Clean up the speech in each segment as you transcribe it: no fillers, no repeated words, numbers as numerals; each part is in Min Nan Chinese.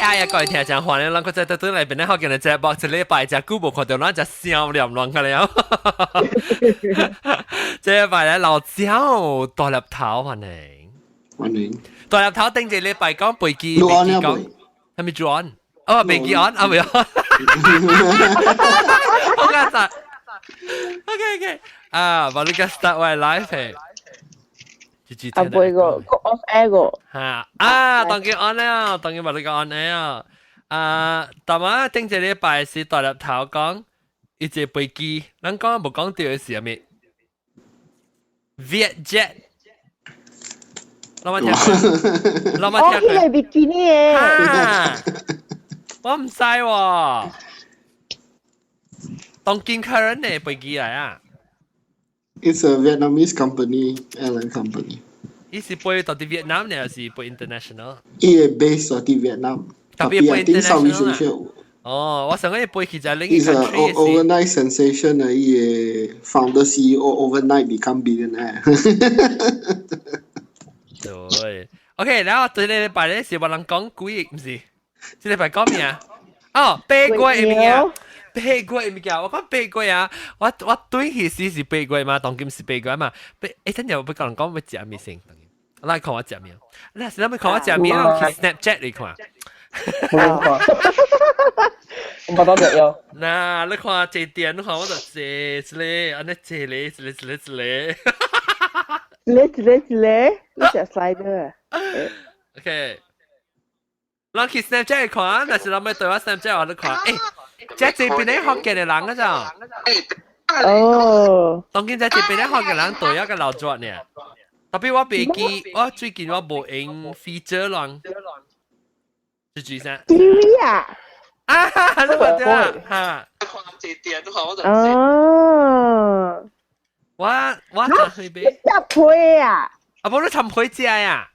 AI 啊，各位聽眾歡迎咱閣再倒轉來變咧好見嘅節目，一禮拜真久無看著咱，真想念亂個了。這禮拜咧老焦大粒頭歡迎，歡迎。大粒頭頂一禮拜講飛機，飛機講係咪轉？哦，飛機按啊，未按。好簡單。OK，啊，我你個 start 我 live 嘅。啊，背個個 off air 個。嚇啊，當佢按了，當佢話你個按了。啊，但係頂一禮拜是大粒頭講，伊坐飛機，咱講無講著的是啥物？Vietjet。老媽聽，老媽聽。哦，彼個比基尼的。我毋知喎。當今 current 的飛機來啊。 It's a Vietnamese company, airline company. 伊是飛到佇越南呢，還是飛 international？伊會 base 佇越南，特別飛 international。哦，我上個月飛去在另一個 country。 Overnight sensation 啊！伊個 founder CEO overnight become billionaire。對，OK，然後這禮拜咧是話人講鬼，毋是？這禮拜講咩啊？哦，八月的物件。八月的物件，我講八月啊，我對彼時是八月嘛，當今是八月嘛。八，欸，等陣我欲共人講欲食咩先？我來看我食咩？你是諗欲看我食咩？我去 Snapchat 嚟看。冇看，我唔得隻喲。嗱，你看這點，你看我就坐一個，按呢坐咧，一個一個一個。一個一個一個，你食 slider。 OK，咱去 Snapchat 嚟看，但是咱欲對我 Snapchat 我你看，欸，這這邊咧福建的人啊咋？哦，當今這這邊咧福建人對一個老作呢。特別我袂記，我最近我無用 feature 人，是住啥？TV 啊！啊，你看對啊，哈。哦。我就去買。食皮啊！啊，無你摻皮食呀？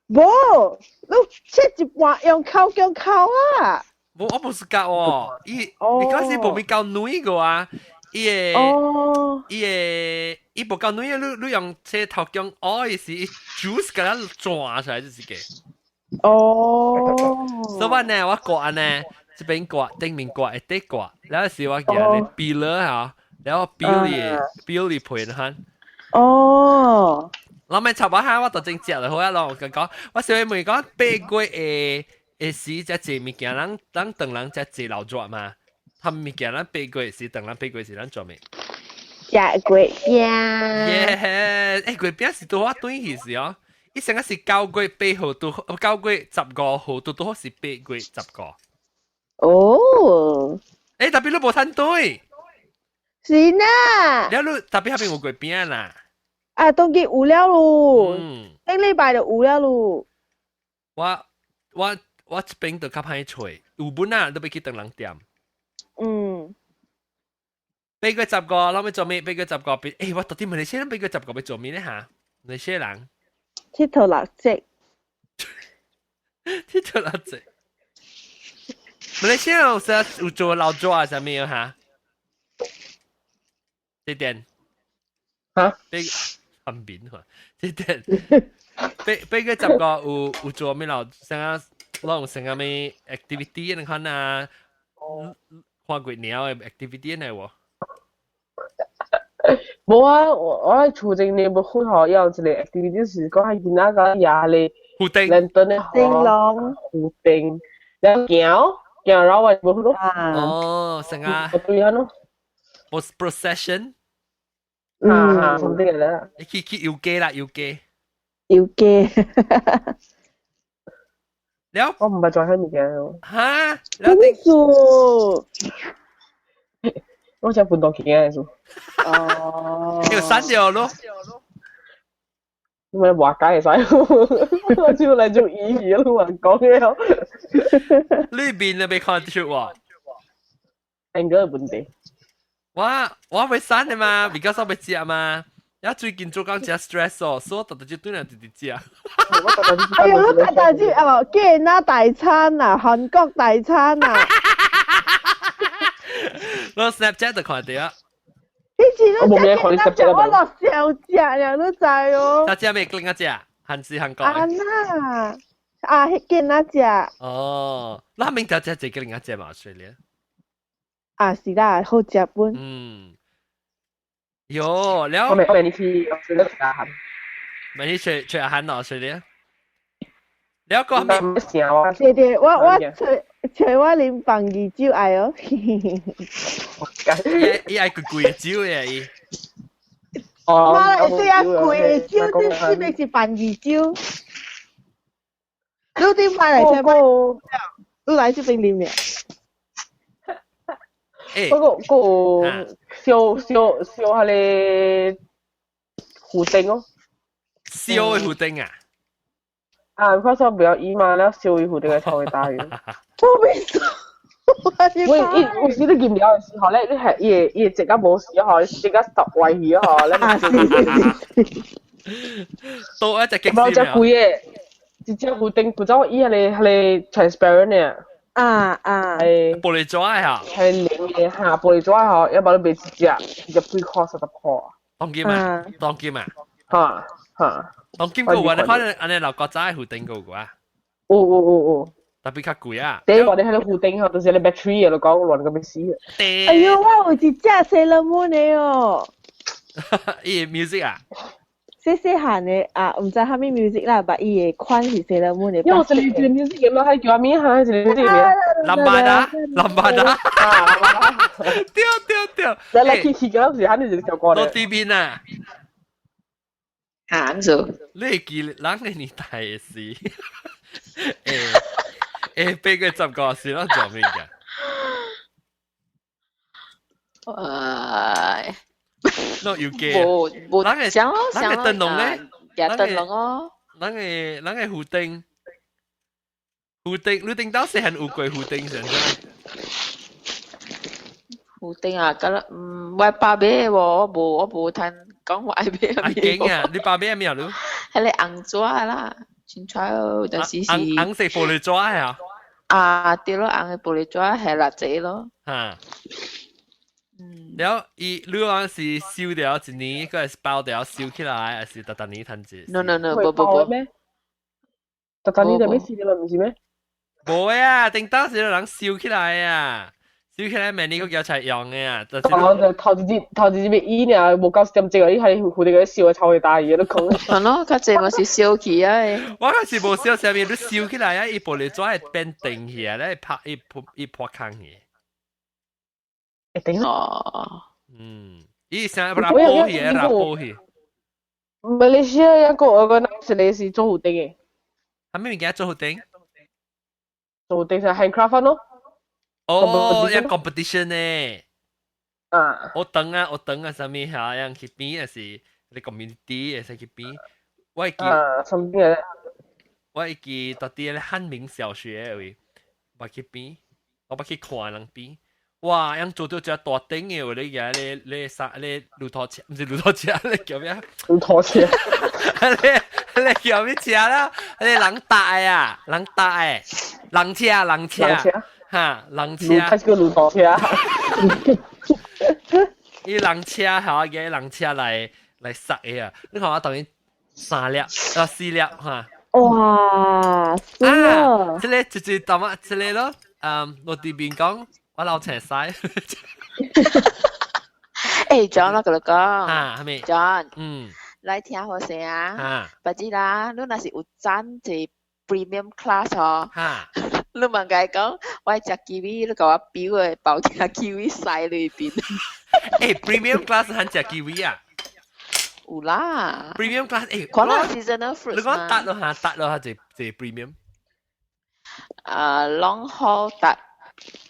無，你切一半用口姜口啊！無，我無是教哦，伊伊嗰時無咪夠軟個啊，伊會伊會伊無夠軟啊，你用這頭姜挖伊是 juice 共咱轉出來就是個。所以我呢，我割呢，這邊割，頂面割，下底割，然後是我舉咧 peeler 嚇，然後 peel 伊 peel 伊皮哈。我咪插我下，我就正食就好啊咯。我講，我小妹問講八月的的時，才濟物件，咱咱唐人才濟老熱嘛。他們物件，咱八月時，唐人八月時，咱做咩？食月餅。耶！欸，月餅是拄好轉去時哦。伊成個是9月8號拄，9月15號拄拄好是8月15。哦。欸，特別你無趁對。是呐。了你特別彼邊有月餅啦。啊，當今有了咯，頂禮拜就有了咯。我這邊就較歹揣，有本啊，都欲去唐人店。8月15，咱欲做咩？八月十五，欸，我到底馬來西亞八月十五欲做咩咧？哈，馬來西亞人。𨑨迌六節。𨑨迌六節。馬來西亞有啥有做老做啊？啥物啊？哈？這點。哈？八旁邊看，這點8月15有做咩老？啥攏有啥物 activity 你看啊？看月娘的 activity 呢無？無啊，我喺厝前呢無好學有一個 activity 是講係囡仔甲爺咧，湖燈，倫敦的燈籠，湖燈，然後行行繞完無好咯。哦，成啊，對啊咯，procession，啊，something like that。你去去遊街啦，遊街。遊街。了，我毋捌做啥物件。哈？了數。我食半島期間的數。哦。要刪掉咯。你咪話解會使，我照嚟做意義咯，人講嘅。呢邊你未看出喎？應該問題。我會刪的嘛，because 我欲食嘛。也最近做工真 stress 哦，所以我特特就對人直直食。哎呦，你特特只啊，見那大餐啊，韓國大餐啊。我 Snapchat 就看著啊。以前都食見那食我落小食呀，你知哦。食咩？另一隻韓是韓國。啊那，啊，彼間那食。哦，拉麵條食這個另外食嘛，水咧。啊，是啦，好食本。嗯。喲，了。我未你去食得阿漢。咪你食食阿漢咯，水咧。了個咩？對對，我揣揣我啉放義酒愛哦。伊愛貴貴的酒嘅伊。哦。馬來西亞貴的酒，這是咪是放義酒？你啲馬來西亞，你來這邊啉咩？嗰個嗰個燒燒燒下咧芋丁哦。燒的芋丁啊？啊，我說不要伊嘛，了燒芋丁個超會打魚。我未做。我伊有時你見了的時候咧，你係伊會伊會這個無時吼，這個十歪去吼，你啊是是是。多一隻激無隻貴的，一隻芋丁，不知伊迄個彼個 transparent 的。啊啊。係玻璃紙啊。係零的哈，玻璃紙吼，要無你買一隻，一隻幾塊10塊。當金啊？當金啊？哈哈。當金個話，你可能按呢老國仔芋丁個話。有有有有。特別較貴啊！第一個你喺度芋丁吼，就是你 battery 啊，你講亂咁要死。哎呦，我有一隻 Sailor Moon 的哦。伊 music 啊？細細漢的啊，毋知啥物 music 啦，但伊的款是 Sailor Moon 的。因為一個一個 music 嘅嘛，還叫咩哈？一個 music 名。 Lambada，Lambada。對對對。來來去去，嗰時肯定是首歌落地邊啊！行做。你會記人嘅年代的事？欸，8月15是咱做咩嘅？哎，儂有記？無無，咱個想咯咱個燈籠咧，夾燈籠哦。咱個芋丁，芋丁，你頂到細漢有過芋丁先生？芋丁啊，咁啦，嗯，我爸買無，我無我無聽講我愛買啊驚啊！你爸買咩啊？你？彼個紅紙啦，清楚，但是是紅紅色玻璃紙啊？啊，對咯，紅的玻璃紙係蠟燭咯。嚇！嗯。了，伊你講是燒掉一年，閣是包掉燒起來，還是逐逐年趁一？ No no no，無無無。逐逐年就欲死了，毋是咩？無啊，頂當時人燒起來啊，燒起來明年閣叫出來用的啊。哦，就頭一日頭一日欲醫爾，無夠時間，伊係負責個燒的超會大伊，你講。係咯，較濟嘛是燒起啊！我嗰時無燒啥物，你燒起來啊，伊玻璃紙會變定起來，咧拍伊破伊破空去。會定哦。嗯，伊啥拉波去，拉波去。馬來西亞一個organize 咧是做芋丁的。啥物物件做芋丁？做芋丁是 handcraft 咯。哦，一 competition 呢？啊。我等啊，我等啊，啥物嚇？樣去比還是你 community 會使去比？我會記。啊，啥物嘅？我會記到佇咧漢民小學位，捌去比，我捌去看人比。哇！樣做到隻大頂嘅，你而家你你啥你駱駝車，毋是駱駝車，你叫咩？駱駝車。你你叫咩車啦？你人搭的啊，人搭的，人車人車，哈，人車。開始個駱駝車。伊人車嚇，個人車來來塞的啊！你看我當然三粒啊四粒哈。哇！啊，這個就是淡仔，這個咯，嗯，落地面講。我流青屎。欸，John，我共你講。啊，啥物？John。嗯。來聽好聲啊。啊。別子啦，你若是有賺坐 premium class 吼。哈。你問共伊講，我愛食キウイ，你共我標個包隻キウイ塞裏邊。欸，premium class 通食キウイ啊？有啦。 premium class 欸，可能 seasonal fruits 你講搭落下，搭落下就就 premium。啊，long haul 搭。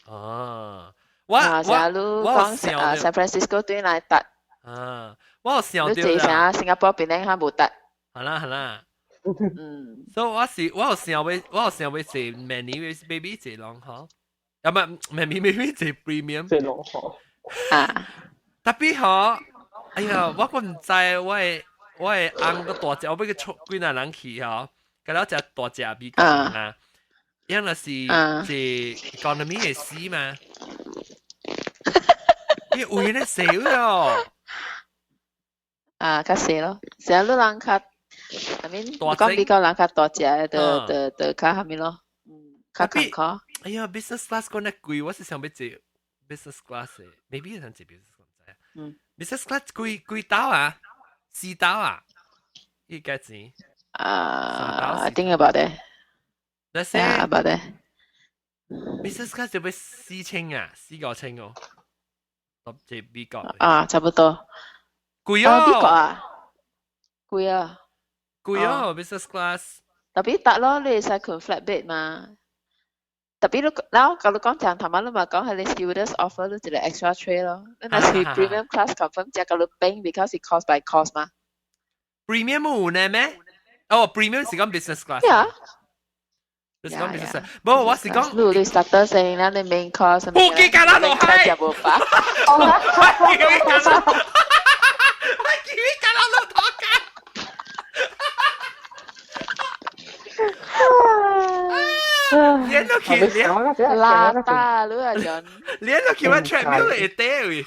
哦，我我我講啊，San Francisco 對來搭。啊，我有想到你坐啥？新加坡邊咧較無搭。好啦好啦。嗯。所以我是我有想欲，我有想欲坐明年 maybe 坐 long haul，啊唔係明年 maybe 坐 premium。坐 long haul。啊。 Tapi 吼，哎呀，我閣毋知我的翁閣大隻，我欲去出幾若人去吼，佮了食大隻美國啊。因為是是 economy 會死嘛？伊有咧死哦！啊，較細咯，成日你人較 I mean，講比較人較大隻的，就較蝦米咯，較艱苦。哎呀，business class 講得貴，我是想欲坐 business class 的，maybe 想坐 business class。business class 幾幾刀啊？4刀啊？伊幾錢？啊，I think about that。 Let's say about that。 business class 就欲4000啊，4個千哦。這美國。啊，差不多。貴哦。美國啊，貴啊。貴哦，business class。 Tapi 得咯，你會使睏 flat bed 嘛。Tapi 你，然後佮你講講，頭先你嘛講係你 stewardess offer 你一個 extra tray 咯。你若是 premium class confirm 食佮你平，because 是 cost by cost 嘛。 premium 有呢咩？哦，premium 是講 business class。 Yeah。你是講 business？無，我是講。你有你 starter 先，咱你 main course。冇記得啦，落海。食無飽。我記得啦，我記得啦，落頭家。連都去連，邋遢，你啊 John。連都去我 treadmill 會底位。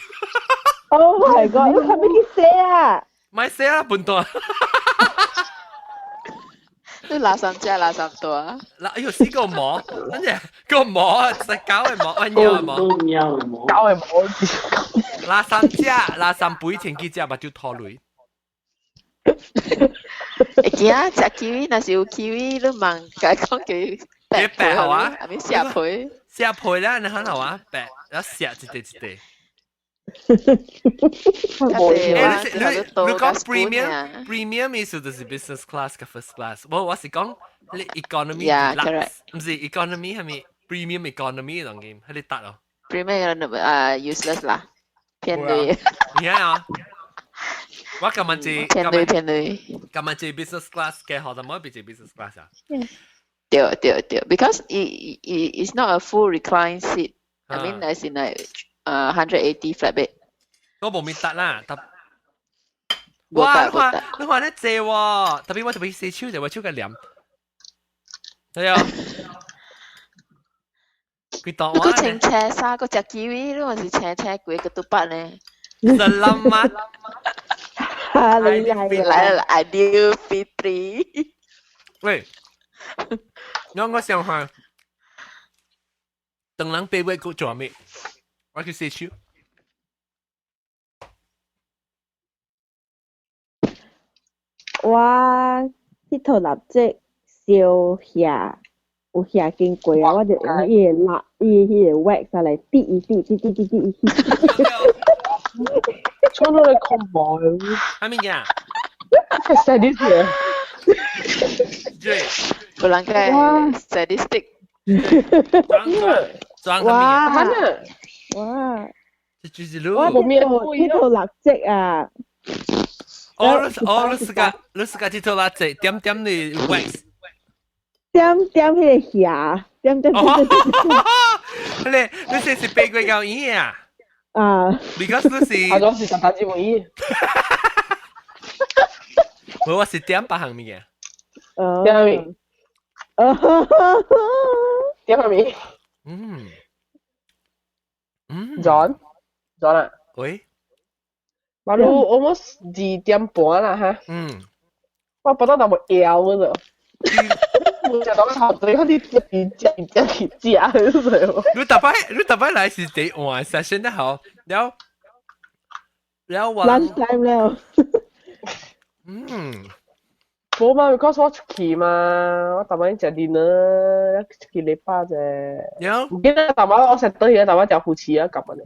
Oh my god！你係咪去寫啊？咪寫啊，笨蛋。你垃圾食垃圾多。嗱，哎呦，四個毛，跟住個毛係狗嘅毛，乜鳥嘅毛？貓嘅毛。狗嘅毛。垃圾食，垃圾肥前幾隻目睭拖淚。會驚啊！食 kiwi 若是有 kiwi，你問共講叫白白好啊？係咪卸皮？卸皮啦，你看好啊？白，然後卸一塊一塊。你講 premium 意思就是 business class 佮 first class。我是講你 economy，唔是 economy 係咪 premium economy 當然係你得咯。 premium 啊 useless 啦，騙鐳。你啊？我今日坐騙鐳騙鐳。今日坐 business class 嘅學，就冇變坐 business class 啊。對對對，because it is not a full recline seat. I mean, as in like 180 flat bed。我無咪得啦，得。哇！你看你看咧坐喎，特別我特別洗手就我手個黏。係啊。佢當我。你穿青衫，閣食 kiwi，你嘛是青青規個都捌呢。 Selamat 啊，你係來啦，Aidilfitri。喂，我想下，等人八月閣做咩？我去洗手。我佚佗蠟燭燒遐，有遐經過啊，我就用伊個蠟，伊彼個 wax 來滴一滴，滴滴滴滴滴。穿到你恐怖。係咪呀？ Sadist 嘅。對。有人個 sadistic。裝裝哇！哇！這就是路。我佚佗蠟燭啊！哦，哦，你自家佚佗蠟燭，點點你 wax。點點彼個遐，點點點點。你這是八月教演啊？啊。 Because 你是。啊，我是十八子滿意。我是點別項物件。哦。點物？點物？嗯。嗯。 John，John 啊。喂。馬路 almost 2點半啦哈。嗯。我覺得就冇枵嗰度。我食到頭對，我啲食食食食。你特別來是第換 session 得好，然後然後我。 Lunch time 了。嗯。冇嘛，because 我出去嘛，我逐擺食 dinner，出去禮拜啫。有。唔記得逐擺我食倒去，逐擺食夫妻啊，咁樣。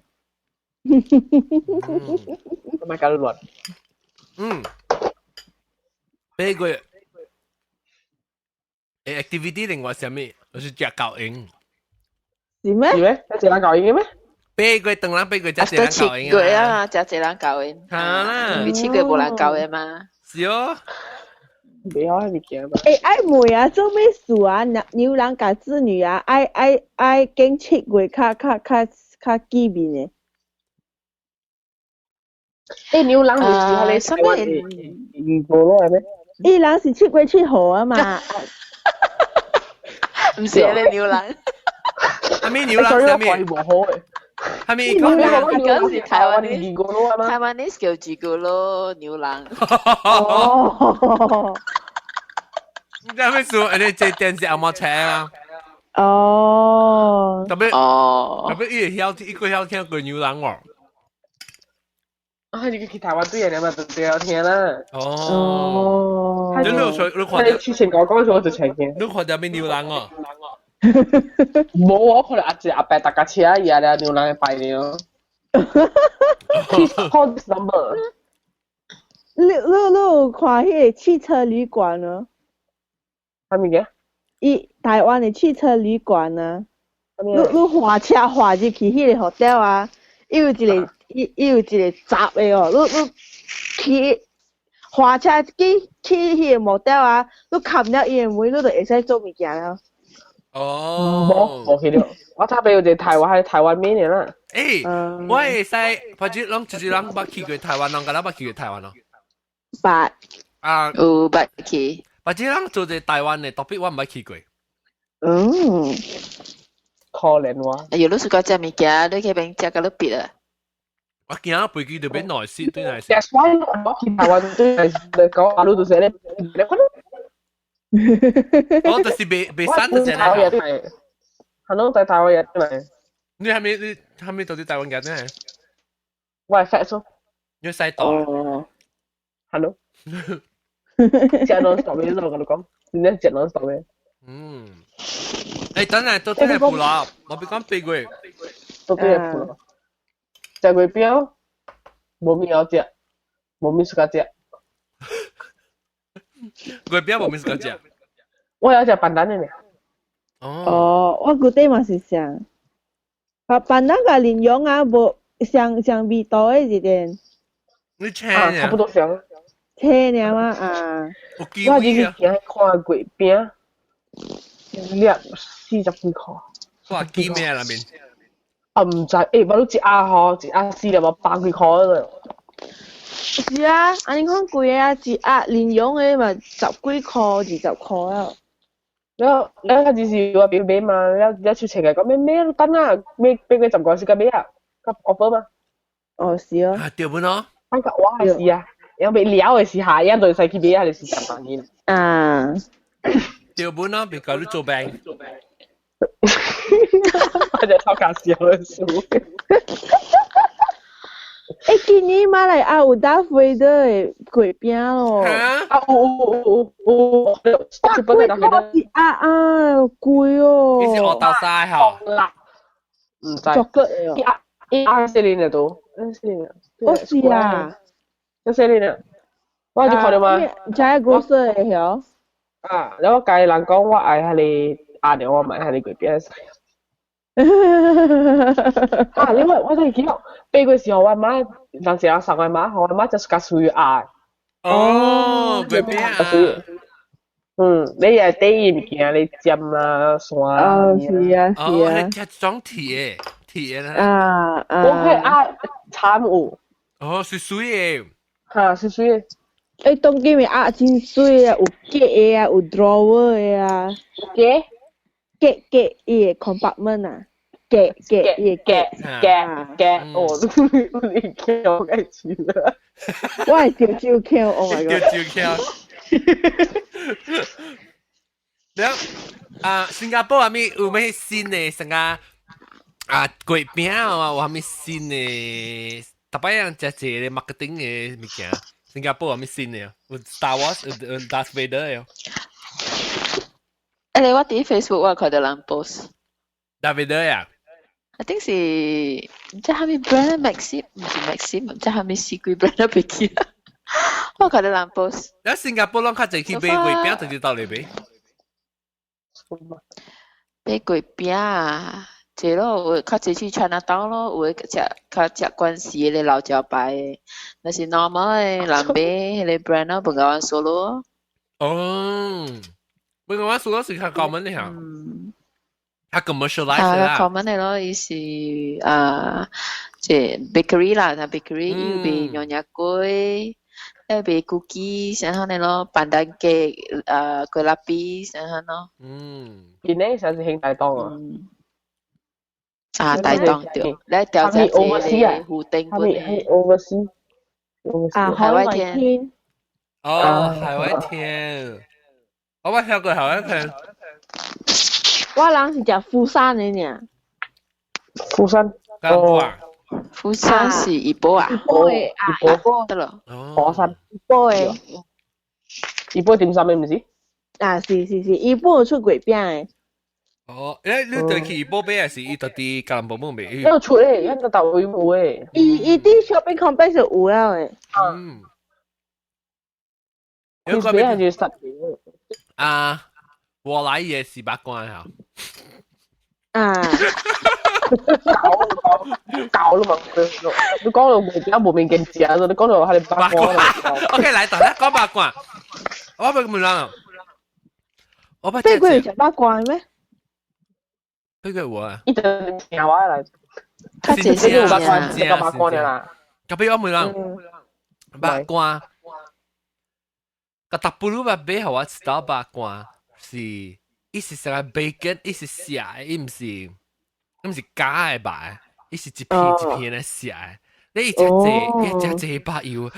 唔係搞亂。嗯。八月。誒，activity 另外啥物？我是食狗蠅。是咩？是咩？食人狗蠅嘅咩？八月當人八月食一人狗蠅 7月啊，食一人狗蠅。嚇啦！因為7月無人狗蠅嘛。是哦。袂曉彼物件嘛。欸，愛問啊，做咩事啊？牛郎佮織女啊，愛愛愛揀7月較較較較見面的。欸，牛郎是彼個啥物？二個咯係咩？伊人是7月7號啊嘛。毋是彼個牛郎。啥物牛郎？啥物？無好誒。啥物？講嗰是台灣二個咯係嘛？台灣呢叫二個咯牛郎。哦。你知咩事？你這電視紅毛車啊？哦。特別哦，特別伊會曉，伊個曉聽過牛人喎。啊，你去台灣對人嘛，就對曉聽啦。哦。哦。你你你看你之前講講咗我就聽見。你看到咩牛人哦？冇，我可能阿姐阿伯搭架車，而家咧牛人拜了。Please call this number。你有看彼个汽車旅館啊？啥物嘅？伊台灣的汽車旅館啊，你駛車駛入去彼个 hotel 啊，伊有一個伊有一個閘的哦，你去駛車去彼個 motel 啊，你冚了伊的門，你就會使做物件了。哦，無無去了，我特別有一個台灣係台灣面的啦。欸，我會使，或者攏就是人捌去過台灣，人敢若捌去過台灣咯。捌。啊，有捌去。或者人做者台灣的，特別我毋捌去過。嗯，可憐我。哎喲，你是講食物件，你去邊食甲你別啊？我驚飛機就變內死，對內死。 That's why 我去台灣對來講，阿魯就是咧，你看。我就是未未生就係咧。係咯，在台灣嘢嚟。你係咪你係咪到底台灣嘅呢？我係 fat 咯。你使到？哦。係咯。食 non stop 嘅，我同你講，真係食 non stop 嘅。嗯。欸，等下都真係葡啦，我別講八月。都真係葡啦。食月餅，無物好食，無物適合食。月餅無物適合食。我有食 pandan 的呢。哦，我舊底嘛是想，啊，pandan 佮蓮蓉啊，無相相味道的一點。你青啊？差不多相。青爾嘛啊。我只是驚看月餅，一粒40幾塊。哇！幾咩內面？啊，毋知，欸，無你一盒吼，一盒四粒無百幾塊了。是啊，按呢講貴啊，一盒蓮蓉的嘛十幾塊、20塊啊。了了，較只是我表買嘛，了了出錢來講買買，等啊，買八月10是甲買啊，較 offer 嘛。哦，是哦。啊，對不喏？反正我係是啊，因為了的時下，一就使去買啊，就是十萬元。啊。對不喏？別搞你做病。我就超搞笑的事。欸，今年馬來亞有達菲德的月餅咯。啊，有有有有有，百幾塊一盒啊，貴哦。你是學豆沙吼？毋知。巧克力哦。一盒一盒四年的都，四年。哦，是啊。這四年啊，我就看到嘛。食個色的曉。啊，然後我家人講我愛彼个阿娘，我買彼个月餅。啊！因為我真係記得八月時候，我媽當時我送我媽，我媽就是較屬於鴨。哦，月餅啊！嗯，你也第一物件，你煎啦、蒜哦，是啊，是啊。哦，係裝鐵的，鐵的。啊啊！我係鴨慘有。哦，是水的。哈，是水的。欸，當今的鴨真媠啊，有格的啊，有 drawer 的啊。格？格格伊个 compartment 啊，格格伊個格格格，哦，你叫我該去了。我係潮州腔，Oh my god！潮州腔。了啊，新加坡有咩有咩新的啥個啊月餅啊，有啥物新的？逐擺人食一个 marketing 的物件，新加坡有咩新的？有 Star Wars，有 Darth Vader 的。欸，我佇 Facebook 我看到人 post。 Darth Vader 呀？ I think 是毋知啥物 brand Maxim，毋是 Maxim，毋知啥物死鬼 brand 袂記啦。我看到人 post。咱新加坡攏較濟去買月餅，直接到嚟買。買月餅啊，這咯有較濟去 Chinatown 咯，有的食較食慣勢的老招牌的，若是 normal 的人買彼个 brand 咯，Bengawan Solo。哦，Bengawan Solo 是較 common 的嚇。嗯。較 commercialize 啦。啊，common 的咯，伊是啊，這 bakery 啦，那 bakery 伊有賣娘惹粿，誒賣 cookie，啥款的咯，pandan cake，啊，粿lapis，啥款咯。嗯。今年啥是興大檔啊？啊，大檔對，來調查這個湖頂本的。 overseas。啊，海外天。哦，海外天。我捌聽過後一聽。我人是食釜山的爾。釜山。哦。釜山是怡保啊？怡保的啊，怡保得咯。火山。怡保的。怡保點心的毋是？啊，是是是，怡保有出月餅的。哦，誒，你對去怡保買還是伊佇吉隆坡買？有出誒，咱個豆有誒。伊伊佇 shopping complex 就有了的。嗯。有個咩係實啊，我來也是八卦嚇。啊。搞搞啦嘛！你講到而家無面鏡子啊！你講到係八卦啦。 OK，來，大家講八卦。我不問人。我捌。八卦有食八卦咩？八卦有啊。伊就聽我來。較濟是八卦，這個八卦啦。特別我問人，八卦。個大布魯捌買予我一道肉乾，是伊是啥個 bacon，伊是寫的，伊毋是，伊毋是假的肉，伊是一片一片來寫的。你伊食這，伊食這肉油，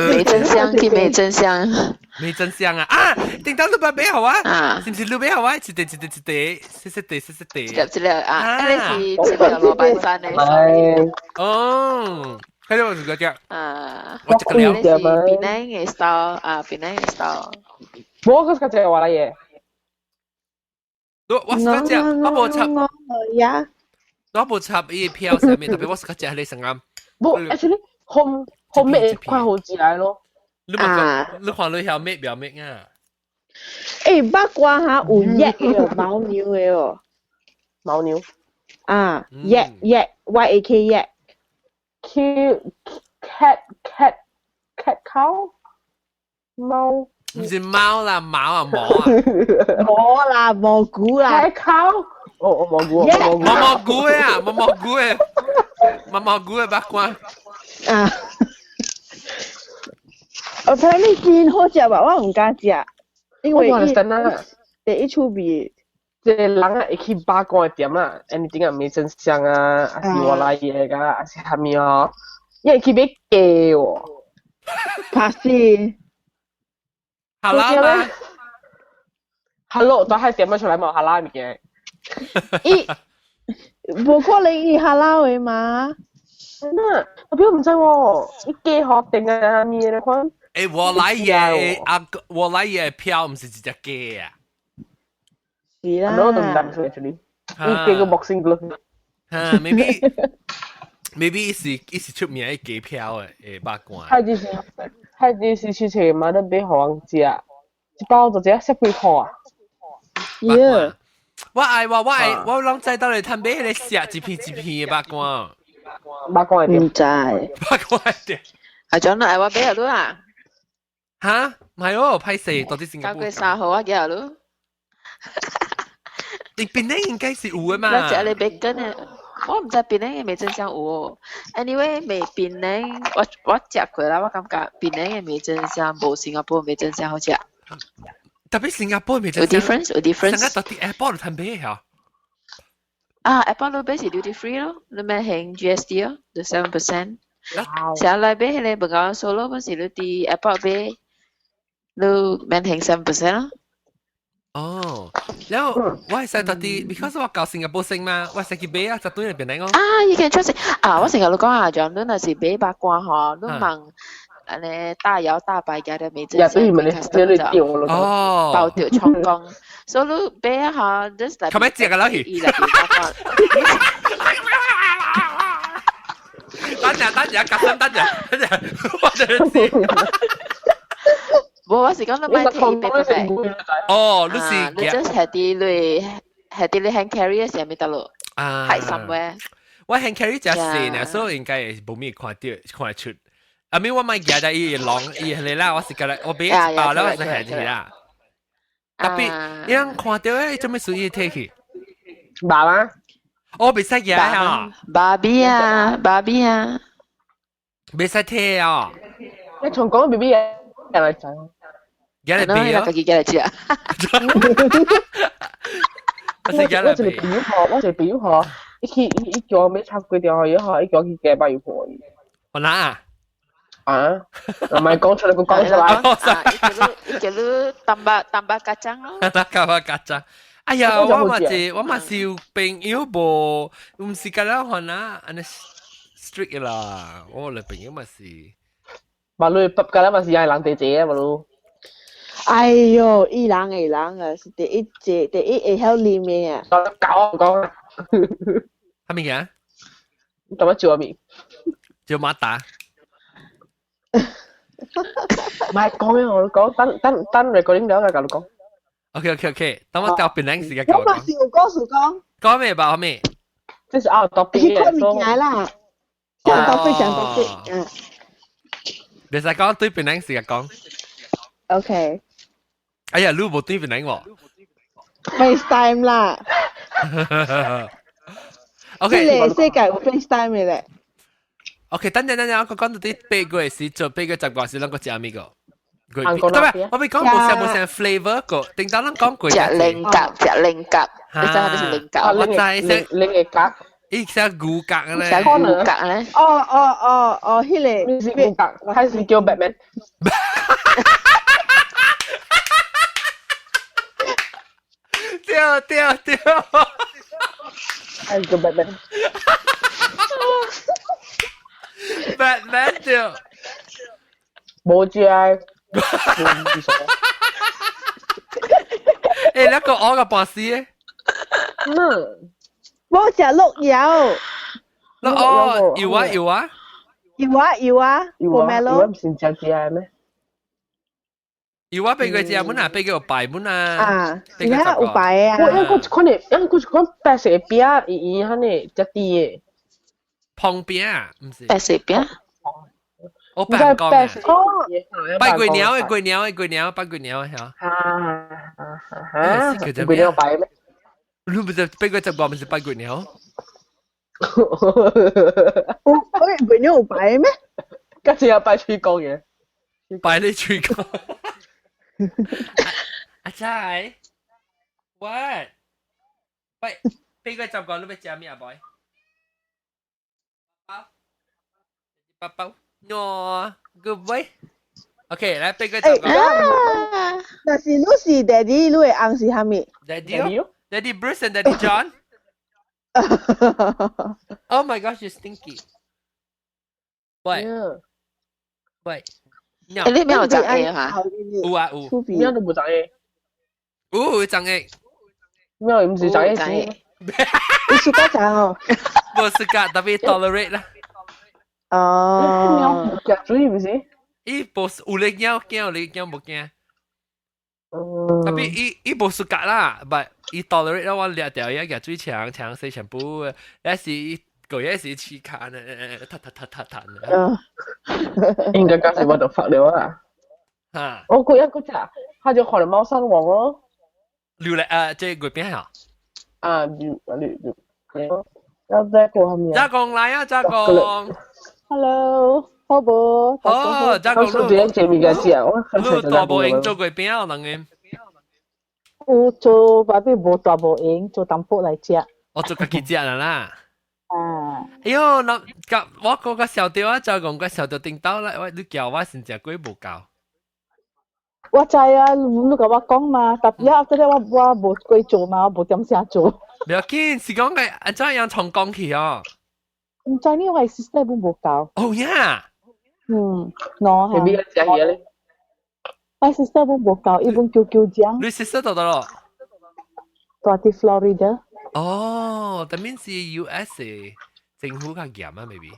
味噌香，去味噌香，味噌香啊！啊，叮當你捌買予我，是毋是你買予我？一塊一塊一塊，細細塊細細塊。一粒一粒啊！你是一粒羅班山的。哦。喺度食個啊，我食個了。你是檳城的 style 啊，檳城的 style。無，我是食外來的。我我是食，我無插。呀。我無插伊票上面，特別我是食你成啱。無，actually home homemade 較好食咯。你啊，你看你曉咩表咩啊？欸，肉乾哈有 yak 的，犛牛的哦。犛牛。啊，yak yak Y A K yak。 Q cat cat cat cow 貓。唔是貓啦，貓啊毛啊。冇啦，蘑菇啦。 cat cow 哦哦蘑菇，蘑蘑菇啊，蘑蘑菇的，蘑蘑菇的肉乾。啊。我睇你真好食吧，我毋敢食，因為伊第一出味。這個人啊會去肉乾的店啦，anything 啊，味噌香啊，還是外來的個，還是啥物哦，伊會去買雞哦。怕死。哈拉嗎？哈囉，都係點出來冇哈拉物件。伊無可能伊哈拉的嘛？那我表毋知喎，伊雞殼定啊啥物的款。欸，我來也啊，我來也票毋是一隻雞啊。是啦。我都毋知 actually。伊雞個 boxing glove。哈，maybe maybe 伊是出名的雞票的，欸，肉乾。他就是去揣嘛，你買予人食，一包就只十幾箍啊。耶！我愛我我愛我攏知道你趁買彼個食一片一片的肉乾。肉乾的毋知。肉乾的。阿張愛我買下你啊？哈？唔係哦，歹勢，到底新加坡。 9月3號我寄予你。你檳城應該是有的嘛？我食你 bacon 的，我毋知檳城的味噌香有哦。Anyway，味檳城我我食過啦，我感覺檳城的味噌香無新加坡味噌香好食。特別新加坡味噌有 difference，有 difference。成日到啲 airport 度趁買嚇。啊，airport 你買是 duty free 咯，你免還 GST 咯，就 7%。成日來買彼個 Bengawan Solo 嗰時，你佇 airport 買，你免還 7% 咯。哦，然後我係使到啲，because 我舊新加坡先嘛，我使去買啊，就對入邊嚟講。啊，you can trust 啊！我成日都講啊，像你若是買肉乾吼，你問按呢大搖大擺夾的味噌香，對，你你掉咯。哦，包掉衝光，所以你買啊吼，just 來。佢咪食個落去。伊來肉乾。等陣，等陣，夾心等陣，等陣，我就知。無，我是講你買提白白。哦，你是你 just 係佇你係佇你 hand carry 的時咪得咯。啊，係 somewhere。我 hand carry 只細呢，所以應該無咩看到看得出。阿咪我買夾在伊籠伊係啦，我是覺得我買一包了，我是係去啦。特別伊人看到誒，做咩事伊提去？爸媽。我袂使夾啊！芭比啊，芭比啊，袂使提啊！你從講 B B 嘢嚟仔。夾嚟買啊！自己夾嚟食。我是夾我一個朋友吼，我一個朋友吼，伊去伊伊叫我買插幾條，伊吼伊叫我去加百油婆。我哪啊？啊，唔係講出嚟，佢講出來。啊，伊叫你 tambah tambah kacang 咯。 Tambah kacang。哎呀，我嘛是有朋友無，毋是甲咱看啊，按呢 strict 啦。我的朋友嘛是。嘛你北甲咱嘛是愛人地濟啊，嘛你。哎喲，伊人會人啊，是第一隻，第一會曉啉的啊。講講。啥物件？你幹嘛照面？照馬打。唔係講嘅，我講等等等 recording 了，我共你講。 OK，等我交別人時間講。我嘛是有講事講。講咩吧，後面？這是 out topic 彼款物件啦，講 topic 講 topic，嗯。袂使講對別人時間講。 OK。哎呀，你無對別人喎。 FaceTime 啦。 OK。這個世界有 FaceTime 的咧。 OK，等陣等陣，我講到啲八月時做8月10時，咱閣食物個。對唔？我未講無啥無啥 flavor 個，頂當咱講過。食菱角，食菱角，你知係咪是菱角？我知，菱嘅角，伊食牛角咧。食牛角咧。哦，彼個。是牛角，還是叫 Batman？對對對。還是叫 Batman？ Batman 對。無知啊。欸，那個我個半死的。嗯。我食鹿油。鹿哦，有啊有啊。有啊有啊。有啊。有啊，唔是食食的咩？有啊，八月食本啊，八月有拜本啊。啊，是啊，有拜啊。我因為看呢，因為一款白色的餅，圓圓按呢，食甜的。旁邊啊，毋是。白色餅。我白講哦，拜鬼鳥的鬼鳥的鬼鳥，拜鬼鳥的嚇。啊啊！鬼鳥拜咩？你唔是8月15，毋是拜鬼鳥？有，鬼鳥有拜咩？今次又拜吹光嘅。拜你吹光。阿仔，喂，喂，8月15你欲食咩啊，boy？包，包包。No, good boy. OK，來八月十五。但是你是 daddy，你的翁是啥物？Daddy Daddy Bruce and Daddy John. Oh my gosh, you're stinky. 喂喂，你邊有長嘢嚇？有啊有。邊都無長嘢。有長嘢。咩唔是長嘢先？你暑假長哦？無暑假，特別 tolerate 啦。哦，食水毋是？伊無有咧驚驚，有咧驚無驚。特別伊伊無暑假啦，but 伊 tolerate 我掠掉伊個水牆牆洗全部，有時伊個月時試卡呢，踢踢踢踢踢呢。應該講是我就發了啊。嚇！我過一個隻，他就看到貓山王咯。溜嚟啊！這個邊啊？啊，溜溜溜。要再過後面。加工來啊，加工。 Hello，好無？哦，加工。你你大無閒做月餅啊，人個。有做，爸比無大無閒，做淡薄來食。我做家己食啦啦。啊！哎喲，那甲我個個小弟啊，就講個小弟頂到啦，我你叫我先食過無夠。我知啊，你共我講嘛，特別後尾我無過做嘛，我無點聲做。不要緊，是講個按怎樣從講起哦？毋知呢，我 sister 本無夠。哦呀！嗯，喏嚇。你邊個食嘢咧？我 sister 本無夠，伊本叫叫醬。你 sister 到佗落？住佇 Florida。哦，that means 是 US 政府較嚴啊，maybe。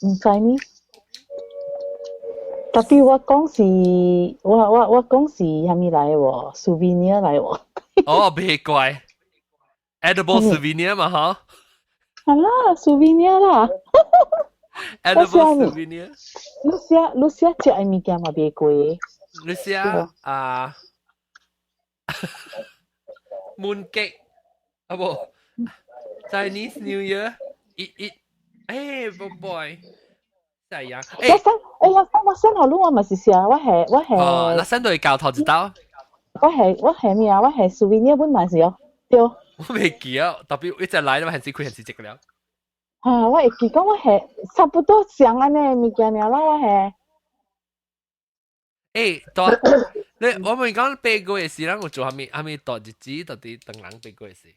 毋知呢。特別我講是，我講是啥物來喎？souvenir 來喎。哦，別怪，edible souvenir 嘛，嗬。係啦，souvenir 啦。 edible souvenir。你寫食的物件嘛袂貴。你寫啊，mooncake 啊無，Chinese New Year eat eat，哎，boy。係啊，我生，欸，我生學攏我嘛是寫，我係。哦，那生都會教頭一刀。我係咩啊？我係 souvenir 本嘛是哦，對。我未記啊，特別一直來，我還是開還是這個了。啊，我會記講我係差不多上按呢物件爾啦，我係。欸，大你我問講八月時，咱有做啥物啥物大日子，到底當人八月時？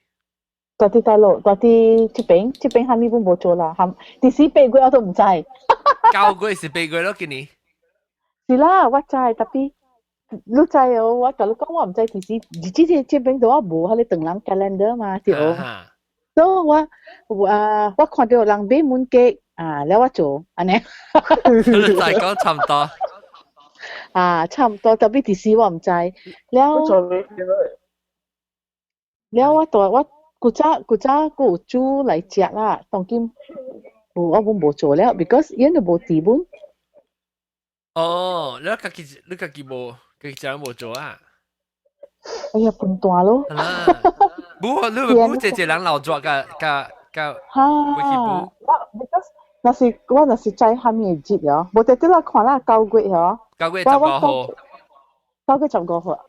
蹛佇大陸，蹛佇這邊，這邊啥物攏無做啦，含第時八月我都毋知。 9月是八月咯，今年。是啦，我知，tapi 你知哦，我共你講，我毋知第時，日子這這邊都我無彼个唐人 calendar 嘛，對。所以我啊，我看著人買 mooncake 啊，了我做按呢。你就講差唔多。啊，差唔多，tapi 第時我毋知。了，了我大我古早古早閣有煮來食啦，當今無我攏無做了，because 𪜶都無佇本。哦，你家己無，家己食無做啊？哎呀，笨蛋咯！無，你無這這人老做甲甲甲，哈，我 because 若是我若是知蝦米節哦，無特別啦，看啦9月哦， 9月15號， 9月15號。啊，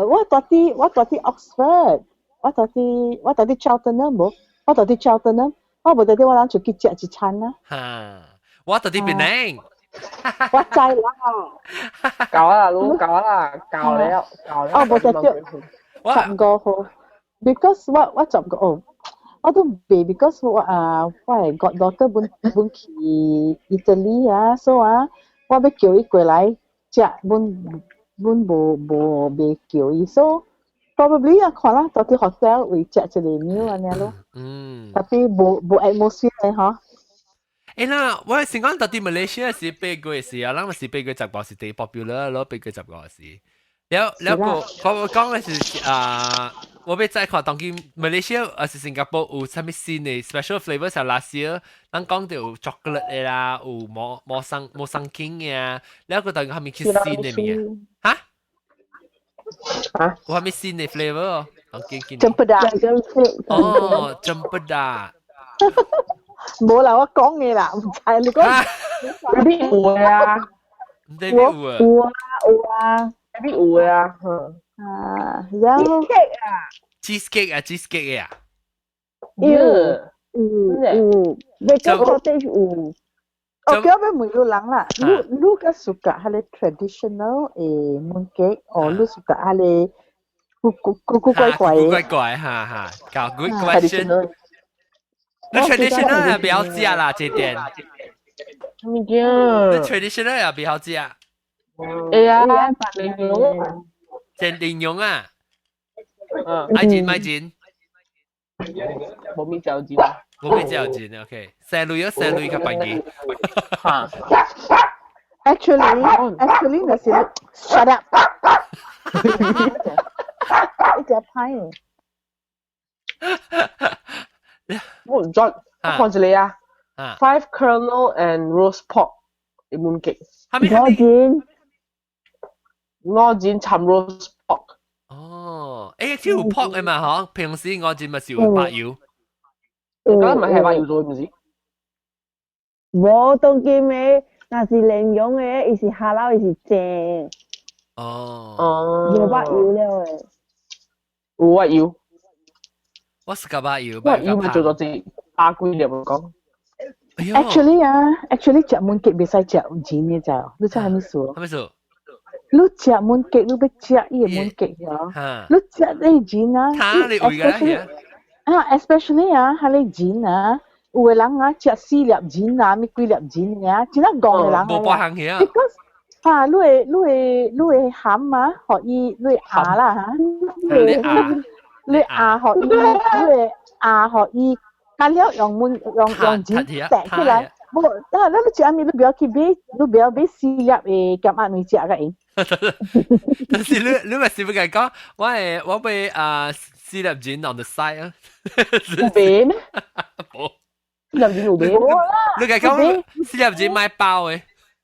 我蹛佇 Oxford，我蹛佇 Cheltenham 無，我蹛佇 Cheltenham，我無特別我人出去食一餐啦。哈，我蹛佇檳城。我知啦。夠啦，攏夠啦，夠了，夠了。哦，無特別十五號，because 我十個哦，我都未，because 我啊，我的 goddaughter 本本去 Italy 啊，所以啊，我欲叫伊過來食，本本無無未叫伊，所以 probably 啊，看啦，蹛佇 hotel 會食一个 meal 按呢咯。Tapi 無無 atmosphere 的嗬。欸啦，我先講蹛佇馬來西亞是八月時啊，咱是八月十五是最 popular 咯，八月十五時。了了個我講的是啊，我欲再看當今馬來西亞還是新加坡有啥物新的 special flavor 像 last year，咱講著有 chocolate 的啦，有摩摩桑摩桑 king 的啊，了個當個啥物去新的物件？哈？啊？有啥物新的 flavor 哦？當今今 Cempedak。哦，cempedak。無啦，我講的啦，毋知你講。你有的啊？你有啊？有啊，有啊。你有的啊？啊，然後 cheesecake 啊，cheesecake 啊。有有有，你個 cottage 有。我叫欲問你人啦，你你較 suka 彼个 traditional 的 mooncake，哦，你 suka 彼个古古古古怪怪的？怪怪，哈哈，搞 good question。你 traditional 也比較食啦，這點。物件？你 traditional 也比較食。會啊，蓮蓉。煎蓮蓉啊？嗯。愛煎愛煎。無咪嚼煎。無咪嚼煎，OK。生類啊，生類較便宜。哈。 Actually, 若是 shut up。你食歹。我唔知，我看一个啊。Five kernel and roast pork 的 mooncake。五錢。五錢摻 roast pork。哦，欸，這有 pork 的嘛？嗬，平時五錢嘛是有白油。咁唔係白油做，毋是？無當今的，若是蓮蓉的，伊是 halal，伊是蒸。哦。哦。無白油了的。有白油。我是個白油。白油咪做做這百幾粒講。 Actually 啊，actually 食 mooncake 袂使食錢的咋？你知啥物事？啥物事？你食 mooncake，你欲食伊的 mooncake 嗬？你食那錢啊？他你為個啊，especially 啊，彼个錢啊，有的人啊，食四粒錢啊，物幾粒錢爾，真正戇的人無半項去啊。 Because 啊，你會含啊，予伊你會咬啦嚇，你會咬予伊，你會咬予伊，加了用門用用錢掟起來，無，啊，你食啥物你不要去買，你不要買四粒的鹹鴨卵食個用。但是你咪是不係講，我係我買啊四粒錢 on the side 啊。有買咩？無。四粒錢有買？你係講四粒錢買包的？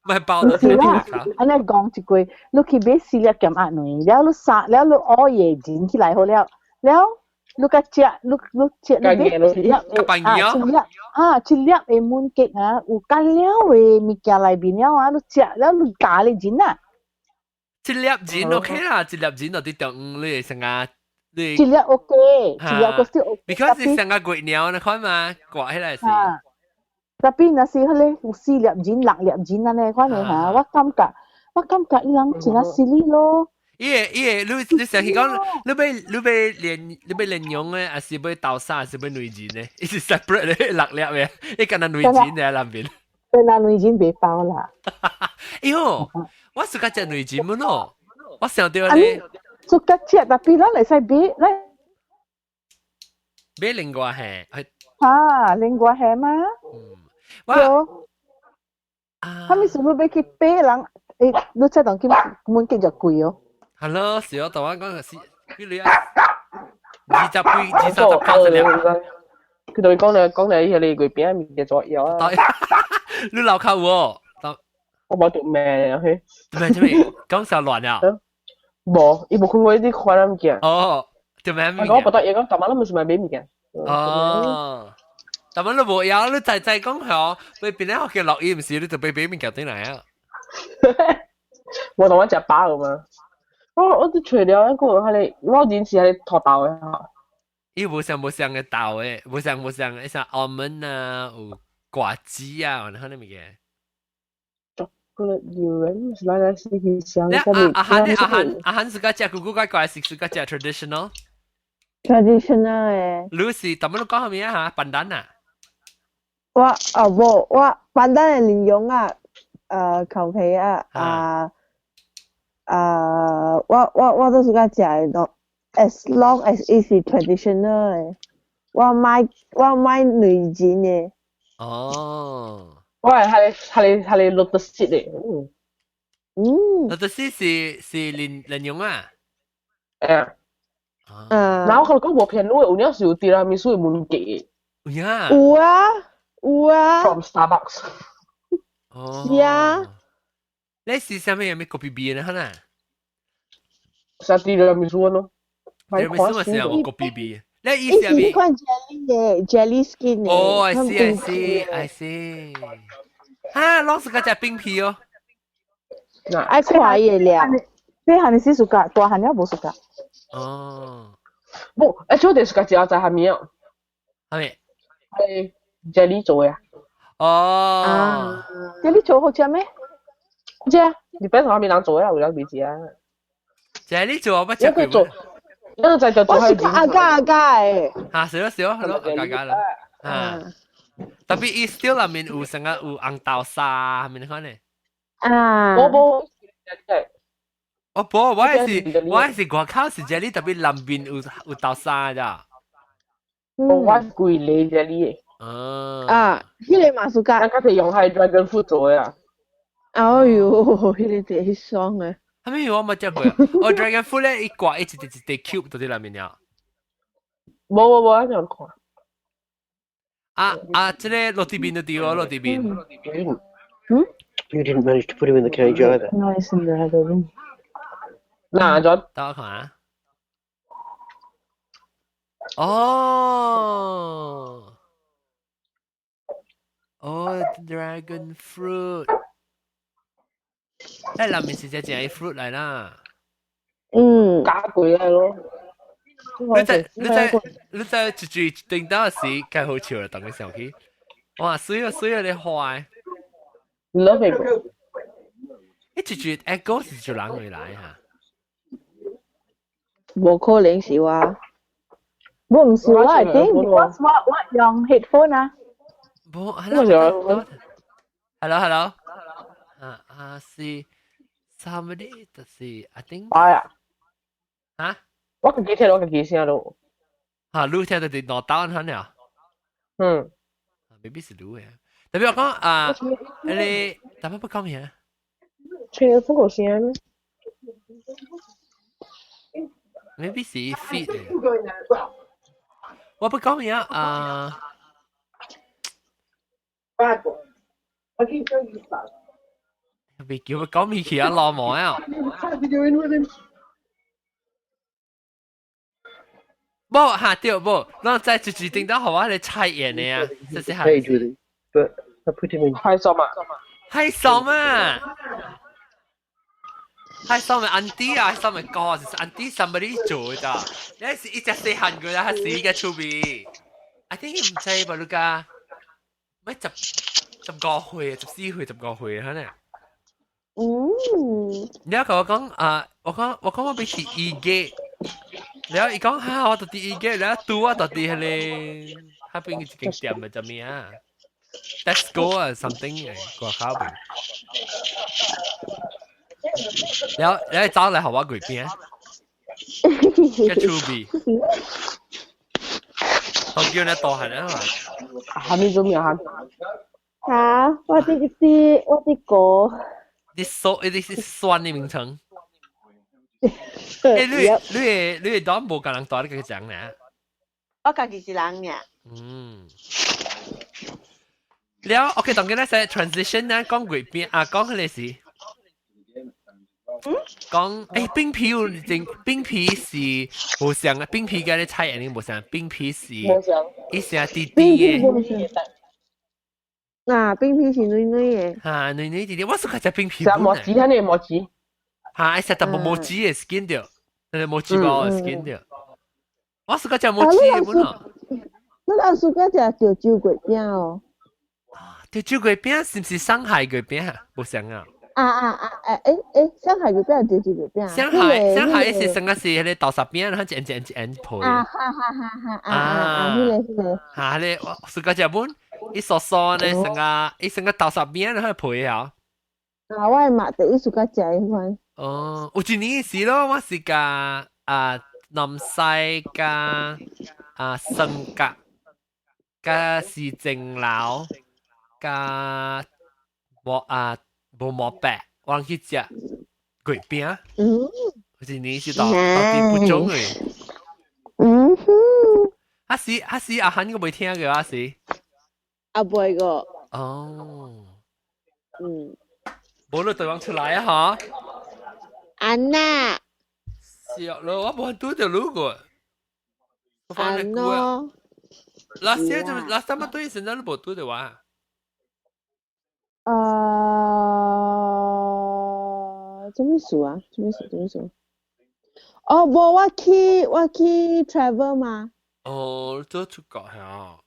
買包都是啦，按呢講一句，你去買四粒鹹鴨卵，了你殺了你熬夜煎起來好了，了你較食，你你食你買一粒啊，一粒啊，一粒的 mooncake 啊，有加了的物件內面了啊，你食了你加咧煎啊。一粒錢 OK 啦，一粒錢就佇中午你會成啊，你一粒 OK，一粒個是 OK。 Because 是成個月鳥，你看嘛，掛起來是。 Tapi 若是彼個有四粒錢、六粒錢按呢款的哈，我感覺伊人真啊 silly 咯。伊個伊個，你成日講，你欲蓮蓉的，還是欲豆沙，還是欲內仁的？伊是 separate 的六粒的，伊干焦內仁佇內面。對啦，內仁袂包啦。哎喲，我 suka 食內仁麼咯？我想到咧。 Suka 食，tapi 咱會使買，咱買另外係。哈，另外係嗎？嗯。我。啊。啥物事你欲去買人？欸，你這當今門計就貴哦。係咯，是哦，台灣講是幾鐳啊？20幾、20、30塊一粒。佢同你講你講你迄個月餅物件做藥啊。你樓口喎？我無讀咩去。咩咩？講啥亂啊？無，伊無看過啲款物件。哦，做咩物件？我不得嘢講，逐晚都唔是買買物件。哦，逐晚都無枵，你再再講響，你邊咧學嘅落雨唔是，你就買買物件轉來啊。我同我食飽嘛。我都除了一個係你，我以前係塗豆的吼。伊無像無像嘅豆的，無像無像，像 almond 啊，有果子啊，然後那物件。 Chocolate durian 是來來是去香。阿阿漢阿漢阿漢 suka 食古古怪怪，是 suka 食 traditional。 Traditional 的。你是怎麼你講啥物啊？嚇，pandan 啊？我啊無，我 pandan 的蓮蓉啊，求其啊啊啊，我都 suka 食的咯。As long as it is traditional 的，我買內仁的。哦。我係 lotus seed 的。嗯。 Lotus seed 是蓮蓉啊？誒。啊。然後我講無騙你，有領是有提拉米蘇的門記。有啊。有啊，有啊。 From Starbucks。哦。是啊。你是啥物有咩 kopi B 呢？可能？是提拉米蘇咯。提拉米蘇是有 kopi B。你意思係咩？款 jelly 的 jelly skin 的。哦，I see I see I see。哈，攏是個食冰皮哦。愛看伊的料。細漢時 suka，大漢了無 suka。哦。無，欸，小弟 suka 食在蝦米哦？蝦米？係 jelly 做的。哦。 Jelly 做好食咩？知啊，你別從蝦米人做的，有人未食啊。 Jelly 做我捌食過。做，一個在就做。我是阿加阿加的。嚇，是咯是咯，係咯，阿加啦。啊。Tapi 伊 still 內面有成個有紅豆沙，係咪你看呢？啊。我無。我無，我是外口是 jelly， tapi 內面有豆沙咋。我規個 jelly 的。啊。啊，彼個嘛 suka。咱較濟用係 dragon fruit 做的啊。哎喲，彼個真爽的。啥物我無食過？哦，dragon fruit 咧，伊掛一隻一隻 cube 到佇內面了。無無無，我想看。啊啊！這個落地面就對咯，落地面。嗯？You didn't manage to put him in the cage either. No, it's in the other room. 嗱，咗。等我看啊。哦。哦，dragon fruit。誒，內面是隻正 fruit 來啦。嗯。加貴來咯。你在一句頂到時，該好笑啦，當佢想起。哇，水啊水啊，你壞。 Love it。一句 echo 是做人會來哈。無可能是我。我唔是我，I think because 我用 headphone 啊。無，hello hello。啊啊是，somebody 就是 I think。哎呀。啊？我自己聽，我自己聲咯。啊，你聽到佇兩兜肯了。嗯。 Maybe 是你的。Tapi 我講啊，你特別不講咩？吹風個聲。 Maybe 是 fit 的。我不講咩啊？別叫佢講咩去啊，落網啊！無嚇對無，咱再一直頂到予我咧菜園的啊，這是係。But I put him in 開心啊！開心啊！係上面 auntie 啊，上面哥是 auntie somebody 做咋？你是一隻細漢個啦，係死嘅出邊。I think 唔知吧，你家咩15歲、14歲、15歲可能。你同我講啊，我講我俾去醫嘅，然後伊講哈，我到佇醫嘅，然後拄我到佇彼個，彼邊一間店嘅叫咩啊？Tesco 啊，something 嘅個口邊。然後走來予我月餅，較趣味。我叫你大漢啊嘛。下面做咩啊？嚇！我啲歌。你酸，你是酸的名稱。欸，你你你當無共人帶你個講呢？我家己一人爾。嗯。了，OK，當今咧說 transition 呢，講月餅啊，講彼個是。講欸，冰皮有正冰皮是無相啊，冰皮佮你菜一定無相，冰皮是伊成甜甜的。嗱，冰皮是軟軟的。哈，軟軟甜甜，我 suka 食冰皮。食麻糬，彼個麻糬。哈，食淡薄麻糬的 skin 著，彼個麻糬包的 skin 著。我 suka 食麻糬的本哦。你人 suka 食潮州月餅哦？潮州月餅是毋是上海月餅啊？無相啊。啊啊啊！欸欸，上海月餅潮州月餅。上海是上個是彼個豆沙餅，然後一圓一圓一圓皮。啊哈哈哈哈！啊啊，彼個彼個。哈，彼個我 suka 食本，伊酥酥呢，成個伊成個豆沙餅，然後皮啊。啊，我的媽第一 suka 食彼款。哦，有一年是咯，我是共啊南西佮啊雙甲佮市政樓佮無啊無毛白，我去食月餅。有一年是到到底不中的。啊是啊是阿漢個未聽過啊是。啊袂個。哦。無你對方出來啊哈。安娜。是啊，我無拄著你過。安喏。 last year 就 last time 對現在你無拄著我。啊，做咩事啊？做咩事？做咩事？哦，無，我去 travel 嘛。哦，做出國係啊。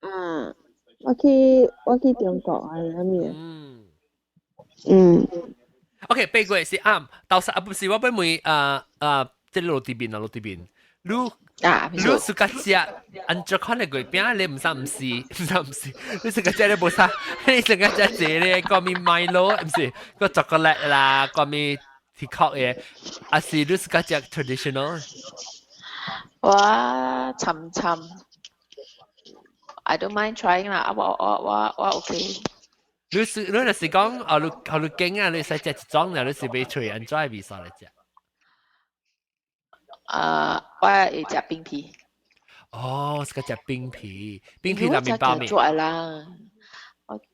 啊，我去中國啊，啥物啊？OK，八月是啱，到時啊不是我欲問啊啊，這個路地邊啊路地邊，你你 suka 食按怎款的月餅？你毋使毋是，毋使毋是，你 suka 食你無啥，你 suka 食這個，啥物 Milo，毋是個 chocolate 啦，啥物 teacup 的，還是你 suka 食 traditional？我參參，I don't mind trying 啦，我 OK。你若是講啊，你啊你驚啊，你使食一種，你是欲揣按怎味素來食？啊，我會食冰皮。哦，suka 食冰皮，冰皮內面包咩？做啦。我看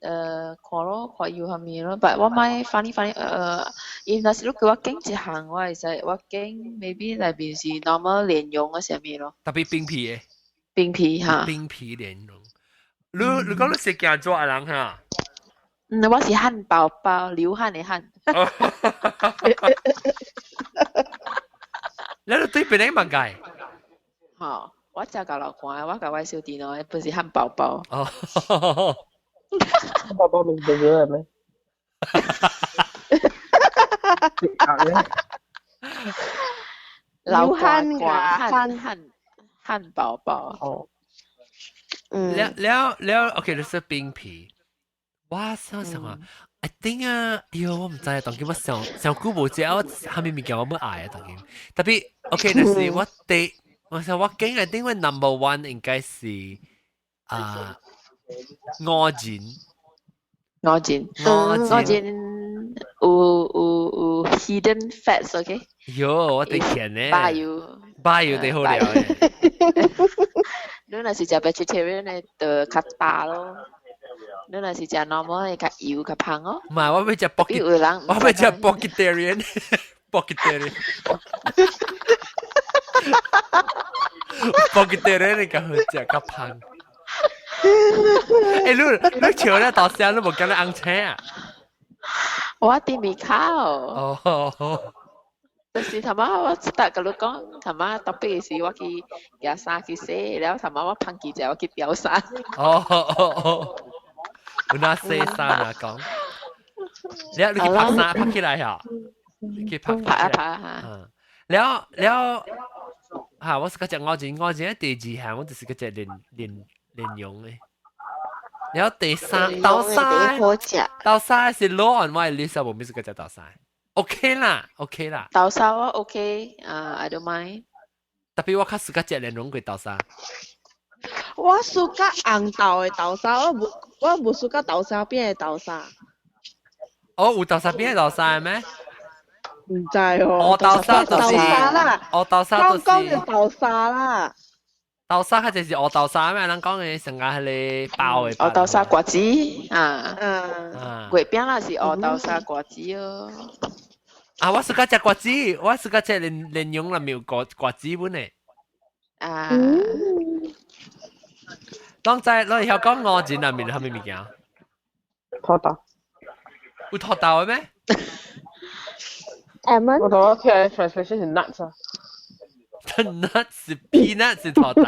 咯，看有啥物咯，但我莫 funny funny 伊若是你叫我揀一項，我會使我揀 maybe 內面是 normal 蓮蓉啊啥物咯。特別冰皮的。冰皮哈。冰皮蓮蓉。你講你是驚做的人哈？嗯，我是漢堡包，流汗的汗。你對別人問解？吼，我食夠流汗，我共我小弟喏，本是漢堡包。哦。漢堡包唔是 burger 咩？流汗汗汗漢堡包。哦。了了了，OK，你是冰皮。我想想啊，I think 啊，哎喲，我毋知啊，當今我上上久無食，我啥物物件我欲愛啊，當今。特別 OK，就是我第，我想我揀 I think 我 number one 應該是啊，五仁。五仁，五仁有 hidden fats，OK？喲，我哋甜呢。肉油。肉油最好料的。你若是食 vegetarian 的，就較飽咯。你若是食 normal 的，較油較胖哦。唔係，我欲食 pocket，我欲食 pocketarian，pocketarian，pocketarian 你較好食較胖。欸，你笑咧大聲，你無驚你翁青啊？我佇面口。哦。就是頭仔我得共你講，頭仔 topic 時我去舉衫去洗，了頭仔我芳記者我去吊衫。哦哦哦，有哪洗衫啊講？你去拍衫拍起來嚇？你去拍拍啊拍啊。嗯，了了嚇，我是個隻五仁，五仁第二項我就是個隻蓮蓮蓮蓉的。了第三豆沙，豆沙是 low on 我的 list 啊，無咩是個隻豆沙。OK 啦，OK 啦。豆沙我 OK，啊，I don't mind。特別我較喜歡食蓮蓉過豆沙。我喜歡紅豆的豆沙，我無喜歡豆沙餅的豆沙。哦，有豆沙餅的豆沙咩？毋知哦。烏豆沙就是豆沙啦。烏豆沙就是。講講豆沙啦。豆沙較就是烏豆沙咩？人講的上個彼个包的。烏豆沙果子啊。啊。月餅啦是烏豆沙果子哦。啊！我喜歡食果子，我喜歡食蓮蓮蓉內面有果果子本的。啊。當在你曉講五仁內面有啥物物件？土豆。有土豆的咩？我頭聽 translation 是 nuts 啊。 nuts 是 peanut 是土豆。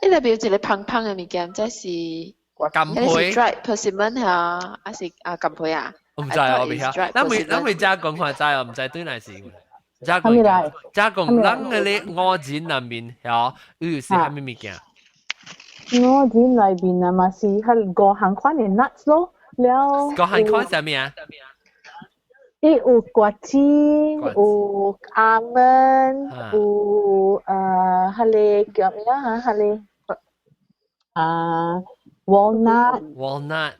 伊內邊有一個芳芳的物件，這是柑皮。 dried persimmon 嚇，還是啊柑皮啊？我毋知我未曉。咱未遮講看知哦，毋知對哪是。遮講，遮講，咱嗰個五仁內面曉有是啥物物件？五仁內面啊嘛是彼五項款的 nuts 咯，了。五項款啥物啊？伊有果子，有 almond，有彼個叫咩啊？彼個啊 walnut。 walnut。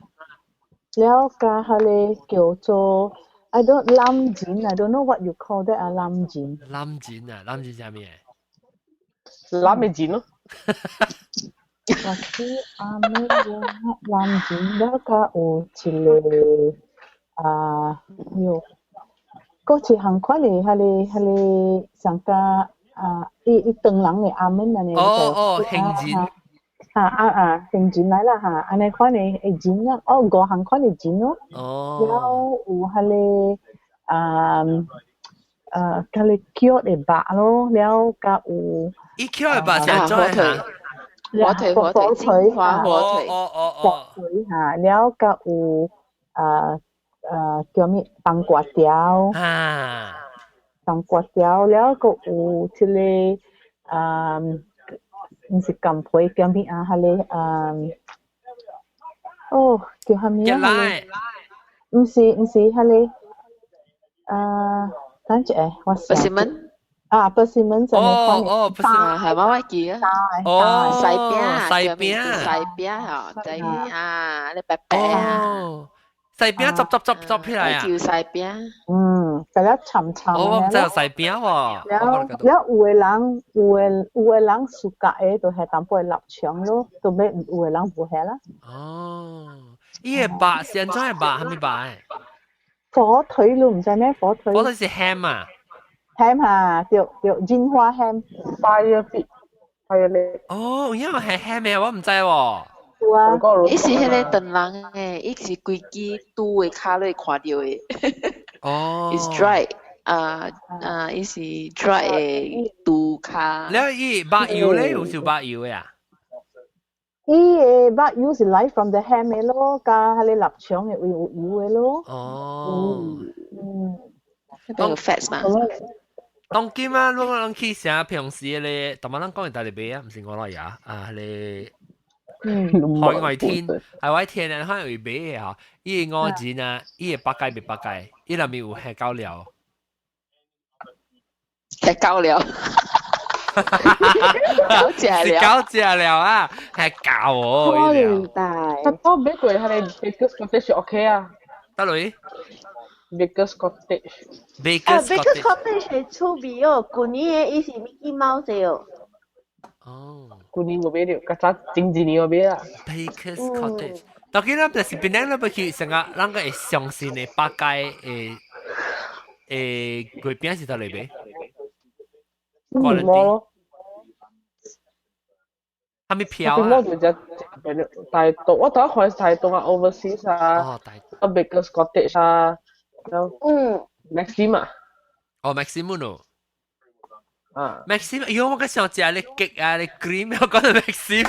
了加彼個叫做 I don't 欖仁，I don't know what you call that 啊欖仁。欖仁啊，欖仁啥物？欖的仁咯。果子 almond walnut 欖仁，了加有一個啊喲。閣一項款的，彼個上加啊，伊長人的 almond 按呢。哦哦，杏仁。哈啊啊，杏仁來啦哈，按呢款的仁啊，哦五項款的仁咯。哦。了有彼個啊啊，彼個蕎的肉咯，了加有。伊蕎的肉是怎樣？火腿火腿金華火腿。哦哦哦。火腿哈，了加有啊。叫咩番瓜條，番瓜條了，閣有這個啊，毋是柑皮，叫咩啊？彼個啊，哦，叫啥物啊？毋是彼個啊，等一下，我想。 Persimmon。啊，persimmon 就哦哦，啊，係我記啊。哦，西餅，西餅，西餅吼，西啊，你白白啊。西餅執執執執起來啊！叫西餅。嗯，大家沉沉。我毋知有西餅喎。了了，有的人暑假的就係淡薄臘腸咯，都欲有的人無係啦。哦，伊个肉是按怎的肉？啥物肉？火腿你毋知咩火腿？火腿是 ham 啊。 ham 哈，對對，金華 ham。 Fire pit，fire 咧。哦，有影係 ham 的，我毋知喎。啊！伊是彼个長人的，伊是規支豬的跤內看著的。哦。 It's dry，啊啊，伊是 dry 的豬跤。了伊肉油咧，有是肉油的啊？伊的肉油是來 from the ham 的咯，加彼個臘腸的會有油的咯。哦。那個 fats 嘛。當今啊，如果咱去啥平時咧，逐擺咱講的佗裡買啊，毋是我來呀，啊，彼個。海外天，海外天啊，可能會買的吼，伊個五仁啊，伊會百解袂百解，伊內面有黑膠料。黑膠料。狗食是料。狗食料啊，係狗哦。可能大。我買過彼個 Baker's Cottage OK 啊。佗落？ Baker's Cottage。啊 Baker's ，Baker's Cottage 係趣味哦，舊年的伊是 Mickey Mouse 的哦。哦。舊年無買著，較早前一年我買啦。 Baker's Cottage，當然啦，就是檳城咱欲去，成個咱個會相信的百佳的的月餅是佗裡買？冇咯。啥物票啊？我就只大東，我第一看大東啊，overseas 啊，哦，大啊 Baker's Cottage 啊，然後Maxim 啊，哦，Maxim 咯。啊，Maxim，哎喲，我個想食你 cake 啊，你 cream，我講到 Maxim。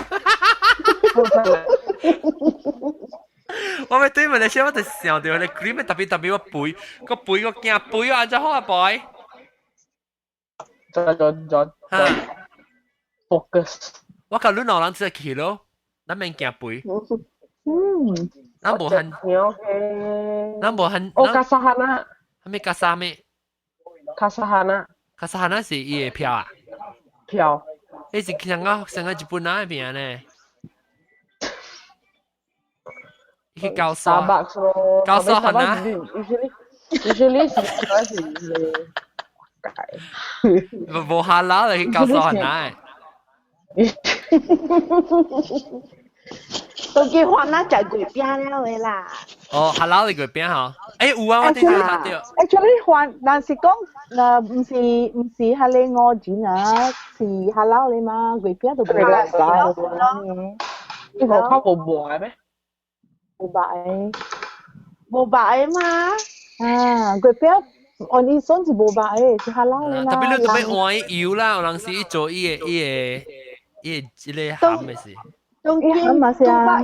我咪對問你先，我就想到你 cream 特別特別我背個背個驚背啊，就好啊，boy。再再再嚇 focus。我甲你兩人只去咯，咱免驚背。咱無很，咱無很。哦，卡薩哈納。啥物卡薩咩？卡薩哈納。卡薩哈納是伊的票啊？票。彼是香港香港日本那邊呢？去高沙。 Starbucks 咯。高沙哈納。 Usually 是嗰時無無下樓嚟去高沙哈納。都叫還那食月餅了的啦。哦，下樓嚟月餅吼。欸，有啊，我頂次睇到。 Actually 還，但是講，嗱，唔是唔是係你我錢啊，是下樓你嘛，月餅就冇啦。呢個口無賣咩？無賣。無賣嘛？啊，月餅按伊算是無賣的，是下樓你嘛。特別你特別換油啦，有人是做伊個伊個伊個這個餡的是。當今豬肉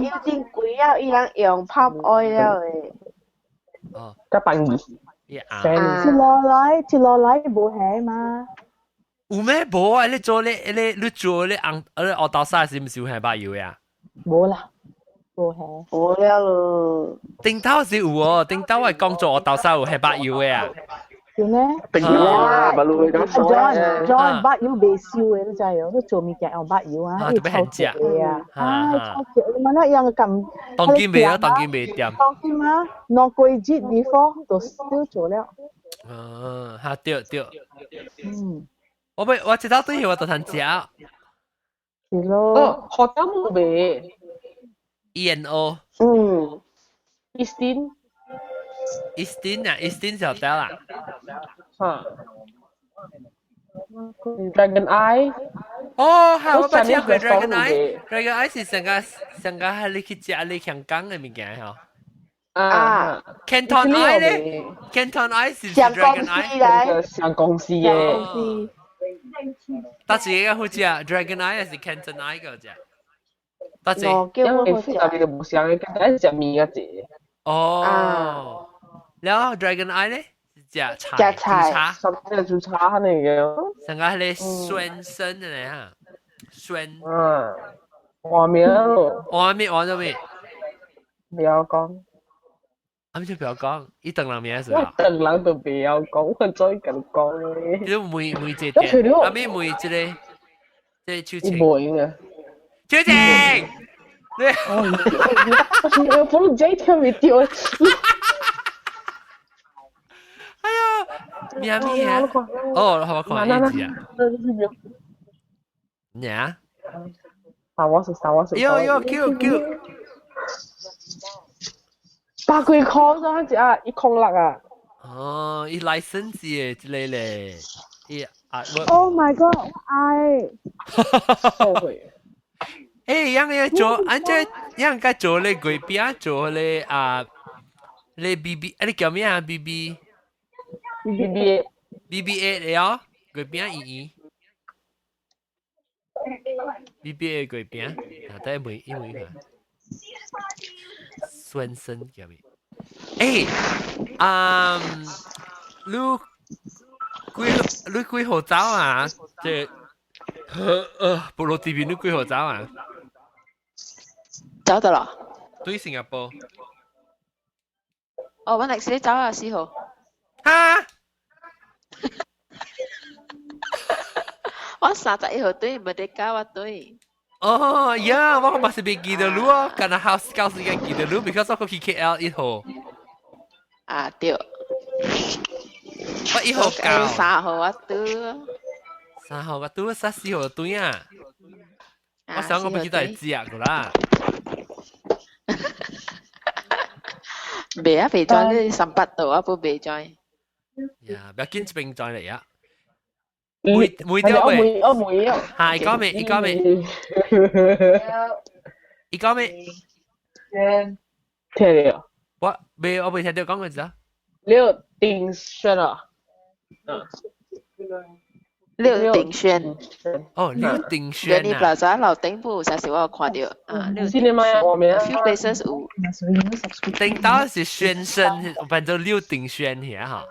油真貴啊，伊人用 palm oil 了的。哦，加飯魚。一落來，一落來無蝦嘛？有咩無啊？你做你你你做你紅你學豆沙是毋是有蝦肉油呀？無啦，無蝦。無了咯。頂頭是有哦，頂頭我講做學豆沙有蝦肉油的啊。是咩？定啦，馬路咁 John John 肉油袂燒的，你知哦？你做物件用肉油啊，伊臭食的啊，啊臭食，你問那樣咁。當今袂啊，當今袂掂。當今啊，兩個月 before 就燒做了。嗯，哈對對。嗯。我欲我這道對我就通食。是咯。哦，學得冇未？E N O。嗯。 Eastin。 Eastin 啊，Eastin 就得啦。嚇。Dragon Eye。哦，係我捌聽過 Dragon Eye。Dragon Eye 是上個上個係你去食你香港的物件嗬。啊。 Canton Eye 咧，Canton Eye 是 Dragon Eye。上公司嘅。得一個好食，Dragon Eye 還是 Canton Eye 個食？得一個。因為複雜你就無相嘅，簡單食麵個隻。哦。然後 Dragon Eye 咧？食菜，食菜，茶，什麼煮茶那個？上個係咧酸生的咧哈，酸。嗯，畫面咯。畫面畫咗未？不要講。啊，咪就不要講，伊當人名是我當人都不要講，我再跟講咧。你每每一個，啊咪每一個，這手情。無用啊。手情。你。我我唔知聽未到。哎呀，咩咩啊？哦，好，我看一集啊。咩啊？三我食，三我食。喲喲，Q Q。百幾塊咗一隻，一空六啊。哦，伊 license 嘅這個咧，伊啊。 Oh my god！我愛。後悔。欸，樣個做，按這樣個做咧月餅，做咧啊，咧 B B，啊你叫咩啊？B B。 B B B B A 嚟哦，月餅圓圓。B B A 月餅，啊，等下問一問下。酸生叫咩？欸，啊，你幾你幾號走啊？這，布魯這邊你幾號走啊？走得啦。對新加坡。哦，我 next day 走啊，4號。哈！我31號對，沒得搞我對。哦，呀，我嘛是袂記得路哦，干那 house 到時間記得路，because 我去 KL 1號。啊對。我1號到。3號我對。3號我對，3、4號對啊。我想我不記得係知啊個啦。未啊，未載你38度啊，不未載。呀，不要緊，這邊載嚟啊。每每條未？我每啊。係，講未？講未？伊講咩？聽到。我未聽到講個字啊。柳丁軒啊。嗯。柳丁軒。哦，柳丁軒啊。你 Plaza 樓頂部有時我有看到啊。柳丁軒。我名。A few places 有。頂到是軒生，變做柳丁軒遐哈。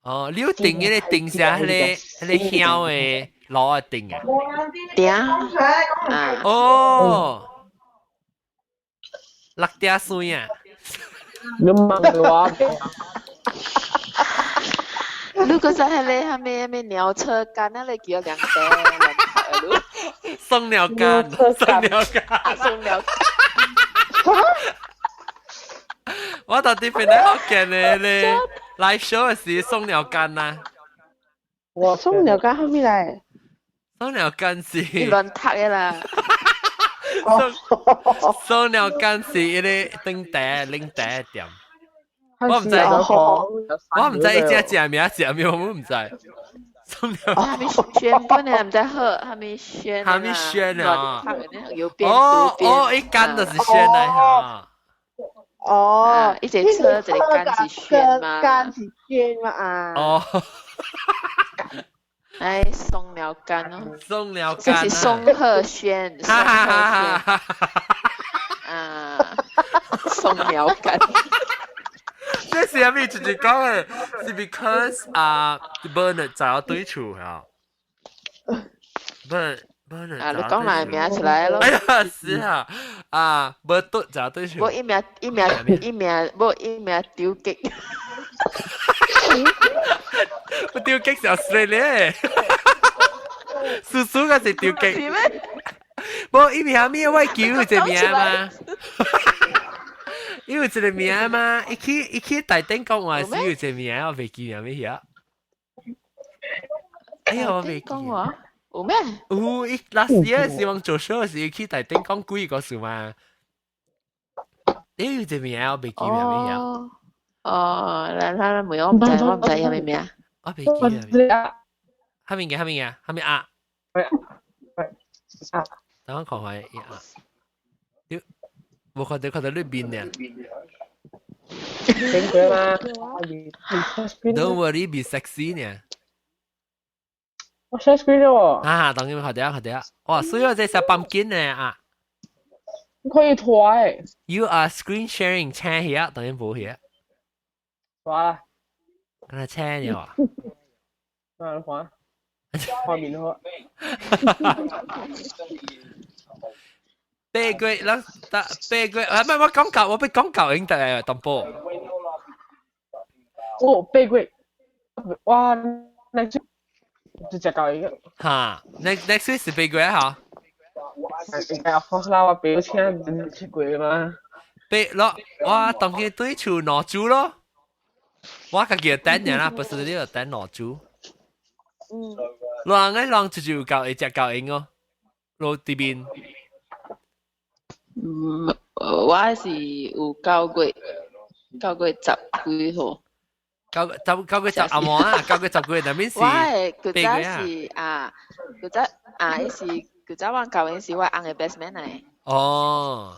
哦，柳丁迄個丁是彼個香的老的丁啊。對啊。哦。六點水啊！你問我。如果是彼个啥物啥物鳥車柑，那個叫涼茶涼茶送鳥柑，送鳥柑，送鳥。我到底邊咧學見咧咧 live show 時送鳥柑啊？我送鳥柑後面來？送鳥柑是。你亂讀的啦。送鳥柑是一個頂茶啉茶店。我毋知，我毋知伊只食名食咩，我毋知。送鳥。啥物軒本來毋知好，啥物軒。啥物軒啊？哦哦，伊柑就是軒來哈。哦，一隻車一個柑是軒嘛？柑是軒嘛啊？哦。哎，送鳥柑哦。送鳥柑。這是松鶴軒，松鶴軒。啊，送鳥柑。這是啥物？就是講的，是 because 啊，Bernard 在我對厝嚇。Bernard 啊，你講來名出來咯。哎呀，是啊，啊，無拄在對厝。無一名一名一名，無一名丟激。我丟激就死咧，叔叔個是丟激。是咩？無伊名咩？我叫有一個名嘛。伊有一個名嘛？伊去大頂講話是有一個名，我袂記名咩嘢。哎呀，我袂記。講話有咩？有，伊 last year 是往做 show 時，去大頂講幾個事嘛？伊有一個名，我袂記名咩嘢。哦，來來來，問我毋知，我毋知啥物名。我袂記啊。蝦米嘅？蝦米嘅？蝦米啊？啊！等我看下啊。你無看到看到你面呢？整過嘛？Don't worry, be sexy 呢。我 share screen 咗。啊，當然看到看到。哇，所以這是 pumpkin 呢啊。可以拖誒。 You are screen sharing，請起當然無起。哇！敢若請了啊？啊，你看，畫面好。八月，咱八月啊，唔係我講舊，我俾講舊應得淡薄。哦，八月，哇，next 就食夠一個。哈，next week 是八月哈。應該 of course 啦，我表請七月嘛。八咯，我當佢對厝2周咯。我家己等人啦，不是你要等2周。嗯。人咧，人就就夠會食夠用哦，落這邊。嗯，我是有9月10幾號。9月10阿毛啊，9月10幾那邊是。我的古早是啊，古早啊，伊是古早我舊陣時我翁的 best man 來。哦。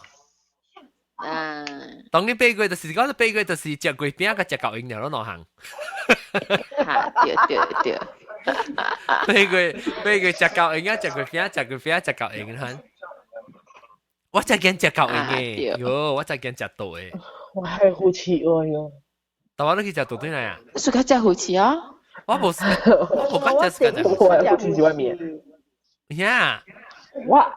啊。當你八月就是講八月就是食月餅佮食狗用了咯，兩項。哈，對對對。八月食狗用啊，食月餅，食月餅，食狗用哈。我真驚食狗用的，喲，我真驚食到的。我係好似喎喲。但我都去食到對來啊。你暑假食好吃啊？我無，我無敢食食。我好似是外面。呀。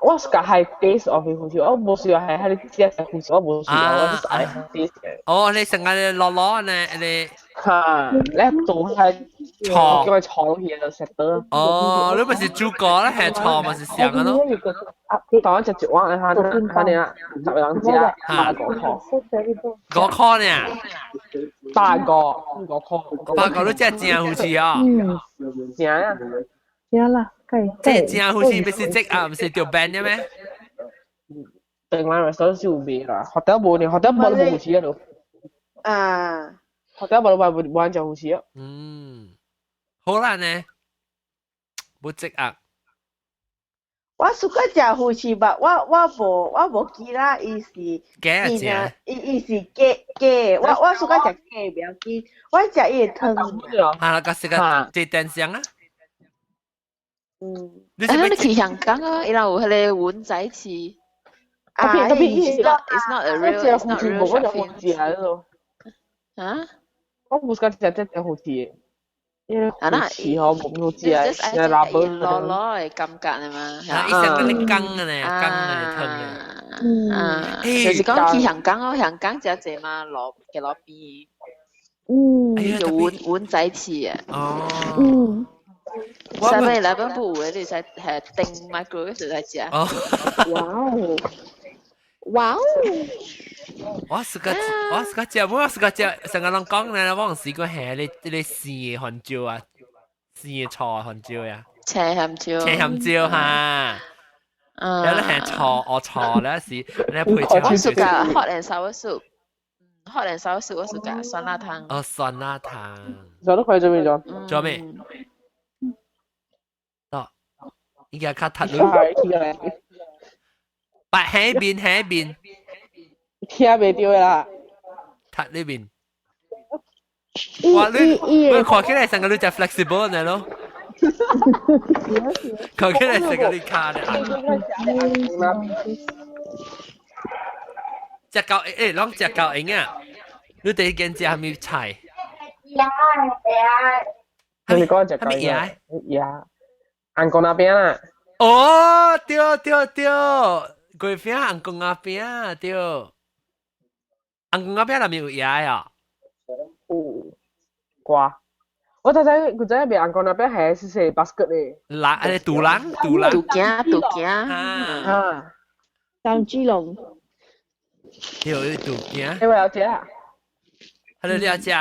我是係 taste of 好似，我無需要係喺你食好似，我無需要，我就是愛 taste。哦，你成日落落呢？你嚇，你做係錯，叫佢錯嘢就食得。哦，你唔是煮過咧，係錯咪是上嘅咯。當一隻一碗，下下你啊，10個人食，8個塊。5塊呢？八個，5塊。八個你食正好似啊？正啊！正啦。這正好似不是這啊，唔是條餅嘅咩？定來 restaurant 是有賣啦，hotel 無呢，hotel 無都無魚翅啊都。啊，hotel 無都無無人食魚翅啊。嗯，好啦呢，無積壓。我 suka 食魚翅吧，我無記啦，伊是假啊正？伊是假假，我 suka 食假袂要緊，我食伊的湯。啊，個是個這電箱啊。你是去香港啊？伊人有彼个碗仔翅。啊，特別 it's not a real it's not real 我就好食咯。啊？我冇食食這隻好食。因為魚翅嗬，冇好食啊，係辣攞攞嘅感覺啊嘛。啊，伊成個你羹嘅呢，羹嘅湯嘅。啊，就是講去香港哦，香港食濟嘛，路嘅路邊。就碗碗仔翅啊。哦。7-Eleven 不有的，你使係叮 microwave 就來食。哦。哇哦！哇哦！我是個食，成個人講咧，我試過係你生的番椒啊，生的菜番椒呀。青鹹椒。青鹹椒哈。有咧係菜，我菜咧是你配我 suka hot and sour soup。hot and sour soup 我 suka 酸辣湯。哦，酸辣湯。做都可以做咩做？做咩？哦，依家較讀。白喺邊喺邊。聽袂著啦。讀呢邊。哇！你看起來成個你就 flexible 呢咯。看起來成個你卡咧。食夠攏食夠營啊！你第一間食啥物菜？你講食啥物嘢？嘢，紅公仔餅啦。哦，對對對，月餅紅公仔餅對。紅公仔餅內面有椰啊？有瓜。我頭先佢知賣紅公仔餅係是是 basket 咧。嗱，肚腩，肚腩。肚羹，肚羹。啊。張居龍。對，肚羹。你話有食啊？係你有食？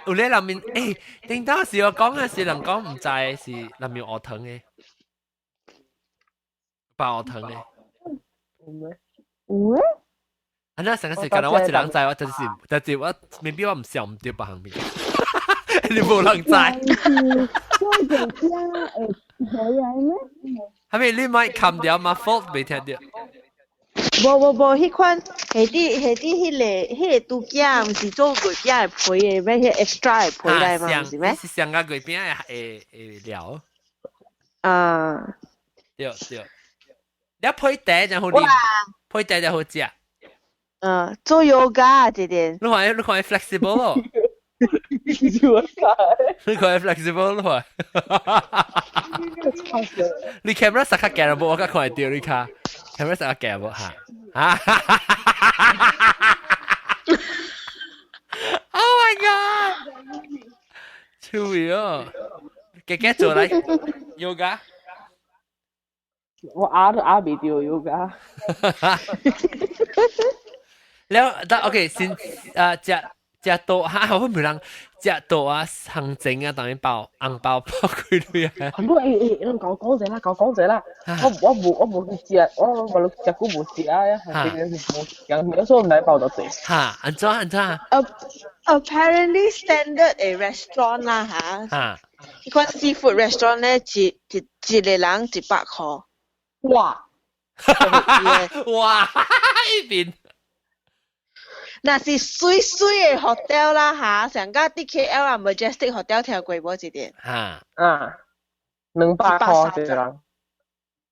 有咧內面，頂當時我講嘅是人講毋知是內面有糖嘅，包糖嘅。有咩？有咩？啊！那上個時間我一人知，我就是，但是我未必我毋想毋著別項物。你無人知。做月餅會可以咩？係咪你咪冚掉嘛？fault 未聽著。無無無，彼款係佇彼個拄仔，毋是做月餅的皮的，咩？彼 extra 的皮來嘛，毋是咩？是上個月餅的料。啊。對對。你配茶就好啉，配茶就好食。嗯，做 yoga 這點。你看 flexible 咯。你看 flexible 咯。你 camera 實較鏡無？我較看會著你卡。camera 實較鏡無嚇？啊！Oh my god！超味哦！姐姐做嚟 yoga。我壓都壓袂著 yoga。了，但 OK 先啊，食食多哈，我唔人食多啊，行政啊，當然包紅包包幾鐳啊。很多咱講講者啦，講講者啦。我無去食，我食久無食啊，行政是無時間，所以毋知包多濟。哈，按怎按怎？Apparently standard 的 restaurant 啦嚇。哈。彼款 seafood restaurant 咧，一個人100箍。哇！哇！一邊。若是媠媠的 hotel 啦嚇，上甲佇 KL 啊 Majestic Hotel 聽過無一點？嚇啊，200箍一個人。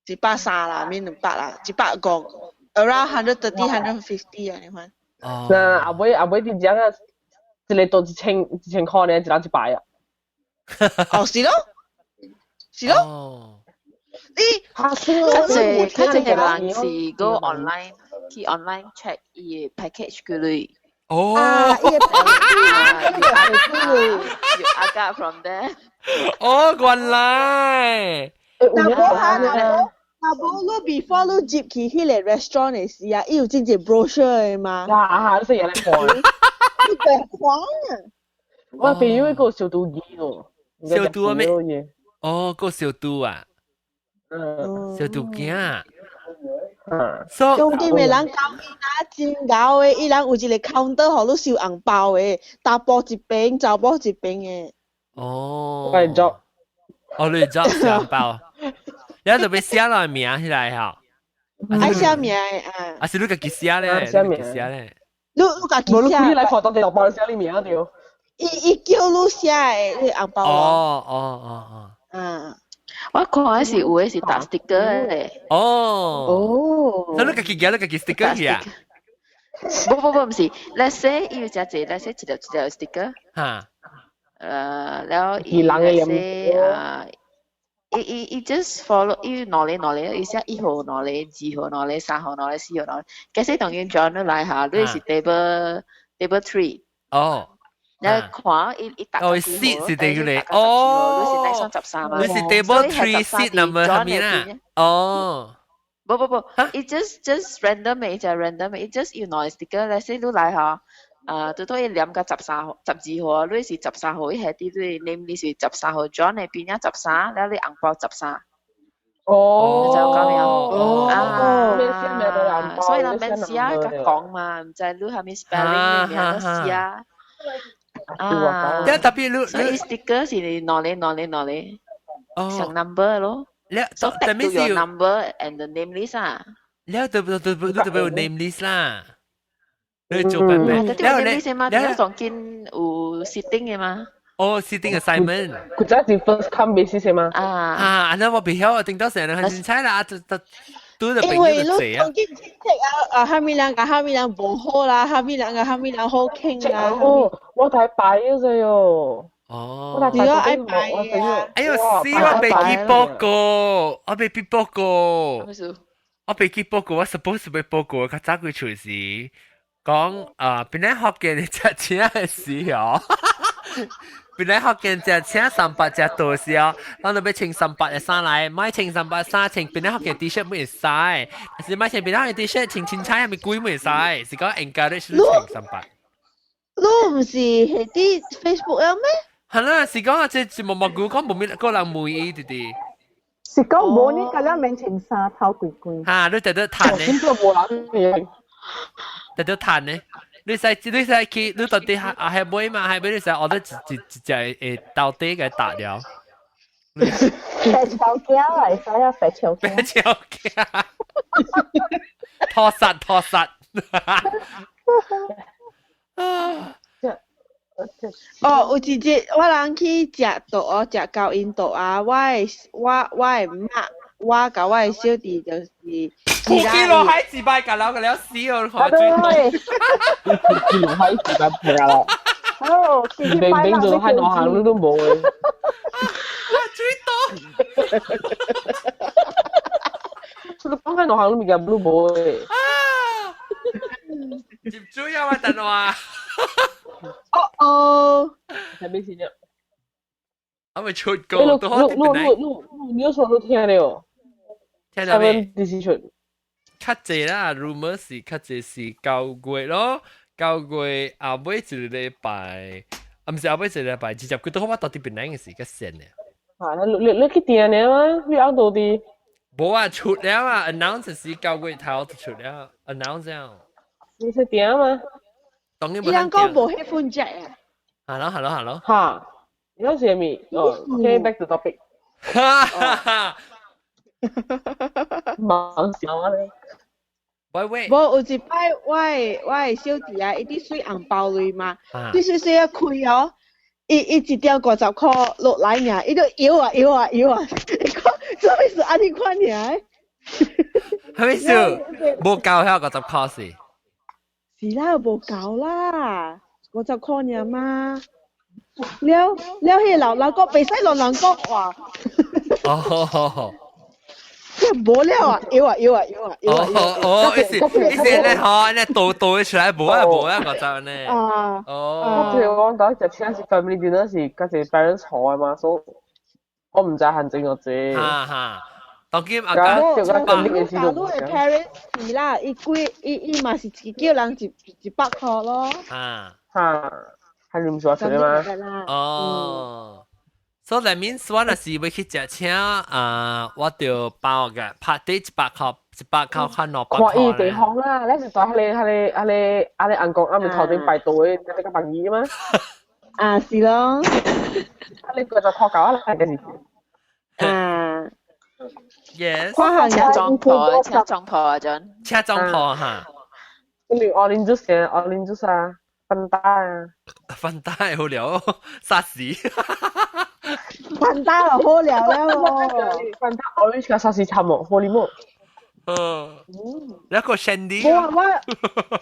130啦，免200啦，150，around 130, 150 啊，你看。哦。那後尾佇遮啊，一個都1000 1000箍呢，一人100啊。哦，是咯，是咯。哦。你較濟較濟的人是 go online 去 online check 伊的 package 幾鐳。哦。啊，伊的 You agak from there。哦，原來。若無哈，若無你 before 你入去彼个 restaurant 的時啊，伊有真濟 brochure 的嘛。啊啊，你是會來看。你會看啊？我朋友個小肚雞哦。小肚啊咩？哦，個小肚啊。嗯。小肚囝。嗯。重點的人交伊若真𠢕的，伊人有一個 counter 予你收紅包的，查埔一邊，查某一邊的。哦。我做。哦，你做收紅包。你就欲寫落名起來嚇。愛寫名啊。啊是你家己寫咧，寫名寫咧。你家己寫。無你來看當地紅包寫你名對。伊叫你寫的，你紅包。哦哦哦哦。嗯。我看的是有的是打 sticker 的。哦。哦。那你家己寄，你家己 sticker 去啊？不不不，毋是，let's say 伊有誠濟，let's say 一條一條 sticker。嚇。了伊 let's say 啊，伊 just follow 伊兩個兩個，伊寫1號兩個、2號兩個、3號兩個、4號兩個。假使當然 join 你來下，你是 table 3。哦。你看伊伊逐哦，seat 是對個哦，你是第33啊？你是 table 3 seat number 係咪啦？哦。不不不，伊 just random 的，就 random 的，伊 just 有兩個 sticker，let's say 你來下。啊，拄拄伊念到13號、12號，你是十三號，伊下佇你 name 你是十三號，John 的邊仔十三，了你紅包十三。哦，就咁樣。哦，啊，所以人免寫甲講嘛，毋知你啥物 spelling 你名都寫。啊，特別你，所以 sticker 是兩個兩個兩個，上 number 咯。了， so tag to your number and the name list 啊。了，對對對對對有 name list 啦。你做咩咩？了你你了仲見有 sitting 的嘛？哦，sitting assignment。佢真係 first come basis 嘛？啊啊，那我袂曉，頂到成日很精彩啦，就就拄著因為你當見親戚啊，啊，蝦米人共蝦米人無好啦，蝦米人共蝦米人好傾啦。哦，我睇擺咗啫喲。哦，我如果愛擺啊！哎喲，死我袂記報告，我袂記報告。我袂記報告，我 suppose 欲報告，較早幾出時講啊，本來福建食請的時候，本來福建食請300隻多時候，咱就欲穿三百的衫來，莫穿三百衫，穿本來福建 T-shirt 袂使，但是莫穿本來福建 T-shirt 穿凊彩抑咪鬼袂使，是講 encourage 你穿三百。你毋是係佇 Facebook 了咩？係啦，是講啊，這是毛毛菇講無咪個人問伊弟弟。是講無你甲了免穿衫頭規規。哈，你得得嘆呢？邊個無人嘅？得得嘆呢？你使去，你到底係啊係買嘛？係買你使我得一一一隻會到底嘅打了。白超驚啊！會使啊，白超驚。白超驚。拖實拖實。啊！哦，有一日我人去食桌哦，食高音桌啊，我的媽，我佮我的小弟就是。普吉羅海自拜㗎啦，個了死我，啊對，普吉羅海自拜破啦。哦，明明做喺我行路都冇嘅。最多。出到講喺我行路物件都冇嘅。接主要啊，等我啊。哦哦，係咩事啫？我未出過，都你你你你有時都聽了。聽到未？幾時出？較濟啦，rumor 是較濟是9月咯，9月後尾一個禮拜，啊，毋是後尾一個禮拜，直接佢都我到底邊個時較先嘅。啊，你去訂呢嗎？你按到底？無啊，出了啊，announce 是9月頭就出了，announce 了。你是訂嗎？當然伊人講無彼份只啊。 Hello hello hello。哈，你講是咩？哦，OK，back to topic。哈哈哈。忙笑啊你！喂喂，無有一擺，我的小弟啊，伊佇媠紅包鐳嘛，媠媠媠啊開哦，伊一張50箍落來爾，伊就搖啊搖啊搖啊，伊講做咩事按呢款爾？係咩事？無夠遐50箍是？是啦，無夠啦，50箍爾嘛。了了，彼個老老公袂使亂亂講話。哦。無了啊，搖啊搖啊搖啊搖啊！哦哦，意思意思咧吼，咧倒倒出來無啊無啊，五十呢。啊。哦。我聽講講食請是 family dinner 是較濟 parents 坐的嘛，所以我毋知限制我這。哈哈，當今阿家，假如假如的 parents 是啦，伊幾伊伊嘛是叫人100箍咯。啊。哈，係你毋是話出來嗎？哦。所以 that means 我若是欲去食請啊，我就包個拍底100箍，100箍較200箍。看伊地方啦，你是在彼個翁公暗暝頭頂排隊，你較便宜嗎？啊，是咯。啊，你50箍夠啊，啦，嗰時。啊。Yes。看車撞破，車撞破啊，John。車撞破嚇。跟住 orange juice orange juice 啊，芬達啊。芬達好了，殺死。芬達就好了了喎。芬達 orange 加沙士差冇，好啉冇。一個 Shandy。冇啊！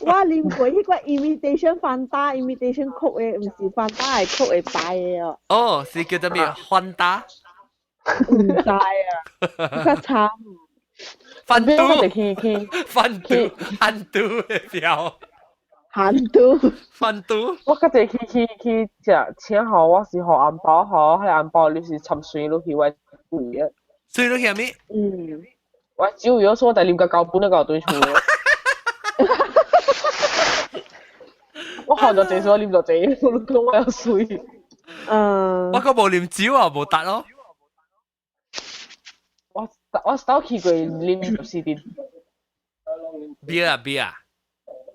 我啉過彼個 imitation 芬達 imitation Coke 的，毋是芬達係 Coke 的牌的哦。哦，是叫做咩？芬達？毋知啊，較慘。芬都去去芬都芬都的表。韓都。芬都。我較濟去去去食，請予我是予紅包，予彼個紅包你是參水落去我貴啊。水落去咩？嗯。我酒有說但啉個高本那個對厝。我喝咗這，我啉咗這，我講我有水。嗯。我個無啉酒啊，無得咯。我首去過啉就是啲。 beer 啊 beer 啊。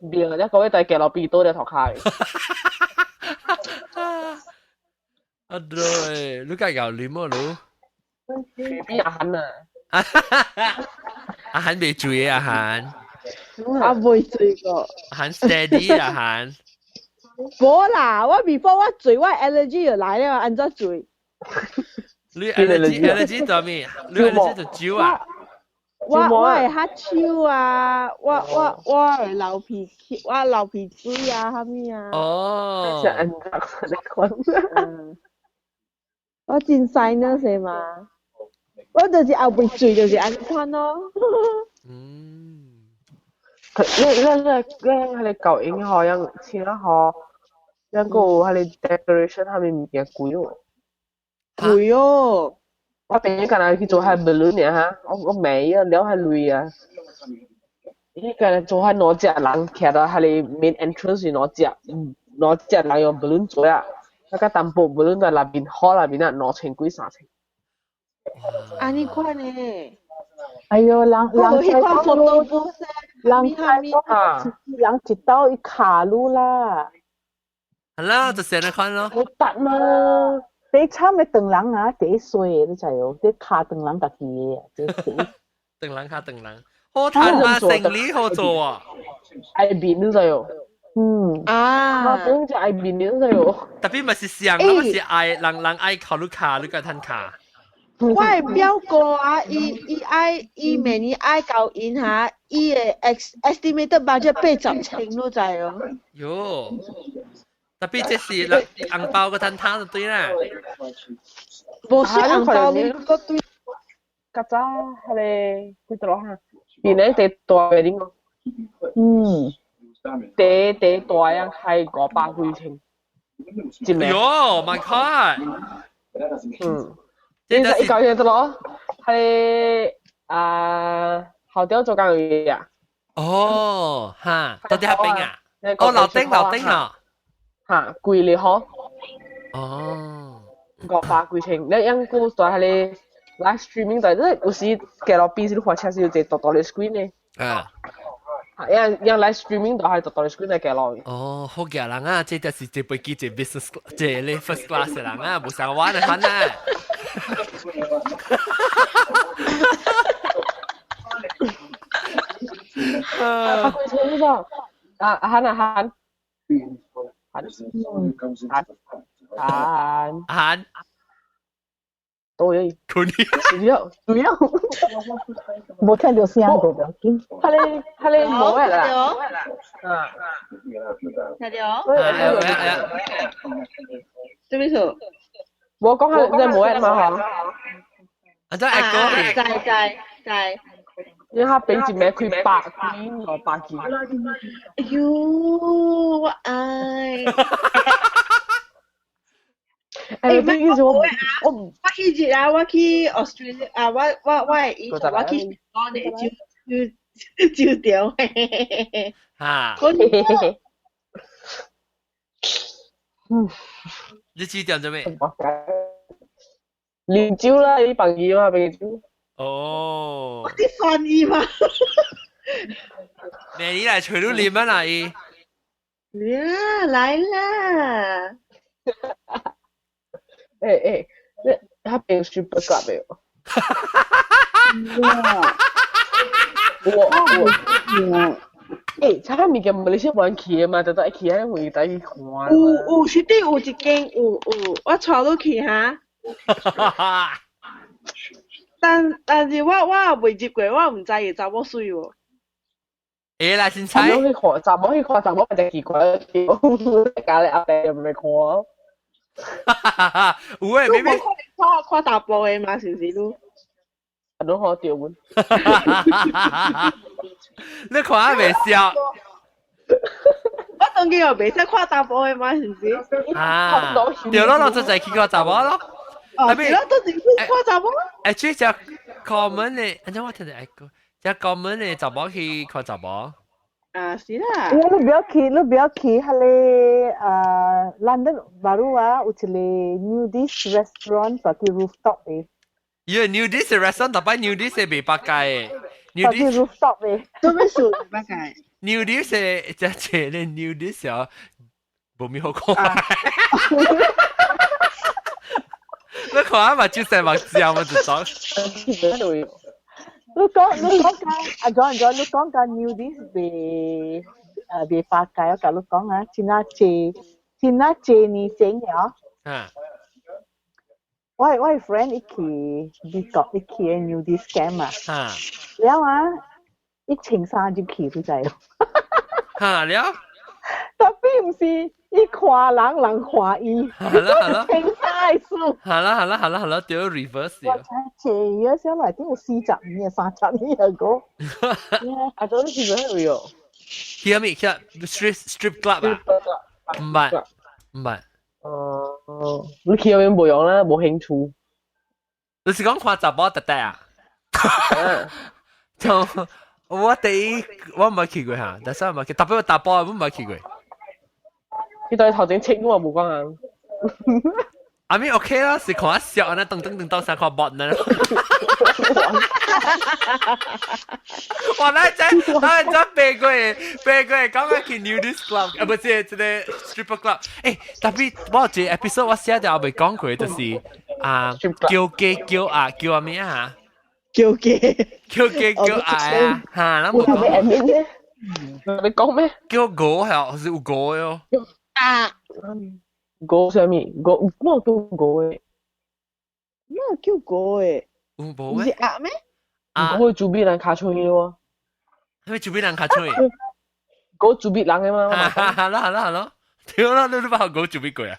beer，一個月大寄落邊多隻頭卡。啊對，你梗係有啉啊你？邊阿漢啊？阿漢未醉啊阿漢。啊未醉過。阿漢 steady 阿漢。無啦，我 before 我醉，我 allergy 就來了，按怎醉？你 allergy 做咩？你 allergy 就酒啊？我會哈手啊，我會流鼻我流鼻水啊，啥物啊？哦。是按怎你講？我真 sinus 的嘛，我就是後尾醉就是按款咯。嗯。你你你你彼个舊影吼，樣請吼，樣閣有彼个 decoration 啥物物件貴哦。貴哦。我朋友敢若去做彼 balloon 爾哈，我買啊，了彼鐳啊。伊敢若做彼兩隻人徛到彼个 main entrance 是兩隻，兩隻人用 balloon 做啊，那個淡薄 balloon 在內面好內面啊，2000幾3000。按呢款呢？哎喲，人人彼款 photo booth 人講人一刀一卡路啦。係啦，就成日看咯。好得嘛！第慘的長人啊，第一衰的你知無？啲卡長人家己的，第一。長人卡長人，好趁嘛，生理好做啊。愛面你知無？嗯。啊。我講就愛面你知無？特別咪是上，咪是愛人人愛靠你卡，你個趁卡。我的表哥啊，伊伊愛伊明年愛交銀行，伊的 estimated budget 80千，你知無？喲，特別這是紅包個趁攤就對啦。無是紅包你個對。較早彼个幾多哈？邊個第大的恁個？嗯。第第大樣開500幾千。一暝。喲，my god！嗯。你一九月得咯，係啊，後雕做工嘢啊。哦，哈，到底喺邊啊？哦，樓頂樓頂啊。嚇，貴咧嗬。哦。500幾千，你樣個在彼个 live streaming 在，你有時街路邊時你火車時有一個大大的 screen 咧。啊。樣樣 live streaming 就係大大的 screen 在街路。哦，好嘅人啊，這就是坐飛機坐 business 坐咧 first class 嘅人啊，無像我的款啊。啊，幾千咋？啊，阿韓啊韓。韓。韓。韓。都有。佢呢？主要主要。無聽到聲無要緊。彼个彼个無的啦。啊。聽到？做咩事？我講下你無的嘛嗬？啊，真係講。在在在。因為他俾一暝開百幾200幾。哎喲，我愛。欸，你意思我我我去日啊，我去 Australia 啊，我我我的意思我去香港的酒酒酒店。哈。嗯。你酒店做咩？啉酒啦，你朋友嘛，朋酒。哦。我啲翻譯嘛。咩你來隨你啉啊啦伊？呀，來啦！欸欸，你他平時不夾沒有？我欸，差物件馬來西亞冇人去的嘛，就得去啊，會帶去看。有有，實際有一間有有，我帶你去哈。但是我也未入過，我毋知伊查某媠無。會啦，凊彩。查某去看，查某去看，查某就奇怪，家裡阿伯又唔會看。有誒，妹妹。看看查埔的嘛，是毋是你？攏好掉阮。你看啊，袂笑。我當今又袂使看查埔的嘛，是毋是？啊，對咯，我就就去看查某咯。哦，對咯，都是去看查某。欸，這只 common 的，按怎我聽著愛講，這 common 的查某去看查某。啊，是啦。你不要去，你不要去，彼個London baru 啊，有一個 nudist restaurant 在 rooftop 的。伊個 nudist restaurant 逐擺 nudist 袂百界的。在 rooftop 的。做咩事袂百界？nudist 只這個 nudist 啊，無咩好看。你看啊，目睭細目睭嘛就裝。你講緊阿 John John，你講緊 nudist 袂百界，我共你講啊，真啊濟，真啊濟年前了。啊。我 friend 伊去美國，伊去 nudist camp 啊。啊。了啊，伊穿衫入去，你知無？哈了。 Tapi 毋是，伊看人，人看伊。好啦好啦。穿衫的事。好啦好啦好啦好啦，對 reverse。我才前一小內底有40年、30年個。阿祖你去過未有？去咩？去 strip club 啊？毋捌，毋捌。哦，你去嗰邊無用啦，無興趣。你是講看查某特特啊？就我第一我毋捌去過嚇，但是我毋捌去，特別我查埔我毋捌去過。你對頭前清我無講啊。阿咪 OK 啦，是看笑啊，噔噔噔當三看 bot 呢。哇！咱這咱這白過白過，講緊去 nudist club 啊，不是這個 stripper club。欸，特別我有一個 episode 我寫掉未講過，就是啊，叫雞叫鴨叫阿咩啊？叫雞叫雞叫鴨啊！嚇，咱無講。你講咩？叫狗係，是有狗的哦。啊！狗啥物？狗我叫狗的。我叫狗的。有無毋是鴨咩？狗主比人尻喙喎。咩主比人尻喙？狗主比人的嘛。好啦好啦好啦，對啦，你捌予狗主比過啊？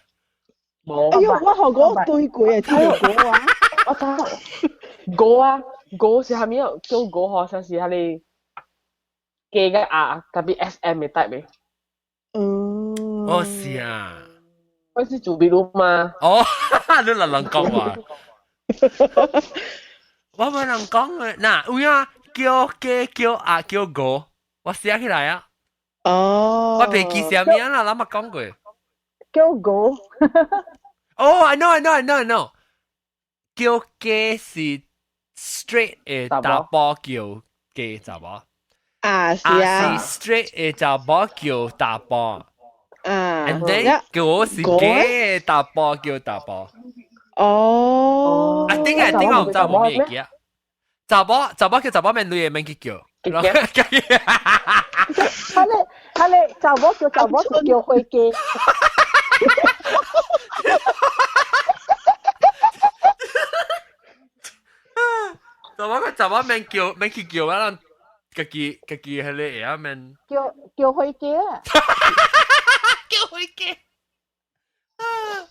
無。哎喲，我予狗對過啊，對狗啊！我知。狗啊，狗是啥物啊？叫狗好像是彼个雞个鴨，特別 SM 的 type 的。嗯。哦，是啊。我是主比魯嘛？哦，你亂亂講話。我無人講嘅，嗱，有影叫雞叫鴨叫狗，我寫起來啊。哦。我袂記啥物啦，咱捌講過。叫狗。哦，I know, I know, I know, I know。叫雞是 straight 的查埔叫雞查某。啊，是啊。是 straight 的查某叫查埔。啊。 And then 狗是 gay 的查埔叫查埔。哦。啊，頂個頂個我毋知有無咩記啊。查某查某叫查某免女的免去叫。彼個查某叫查某是叫火雞。查某叫查某免叫免去叫啊，咱家己家己彼個會曉免。叫叫火雞啊！叫火雞。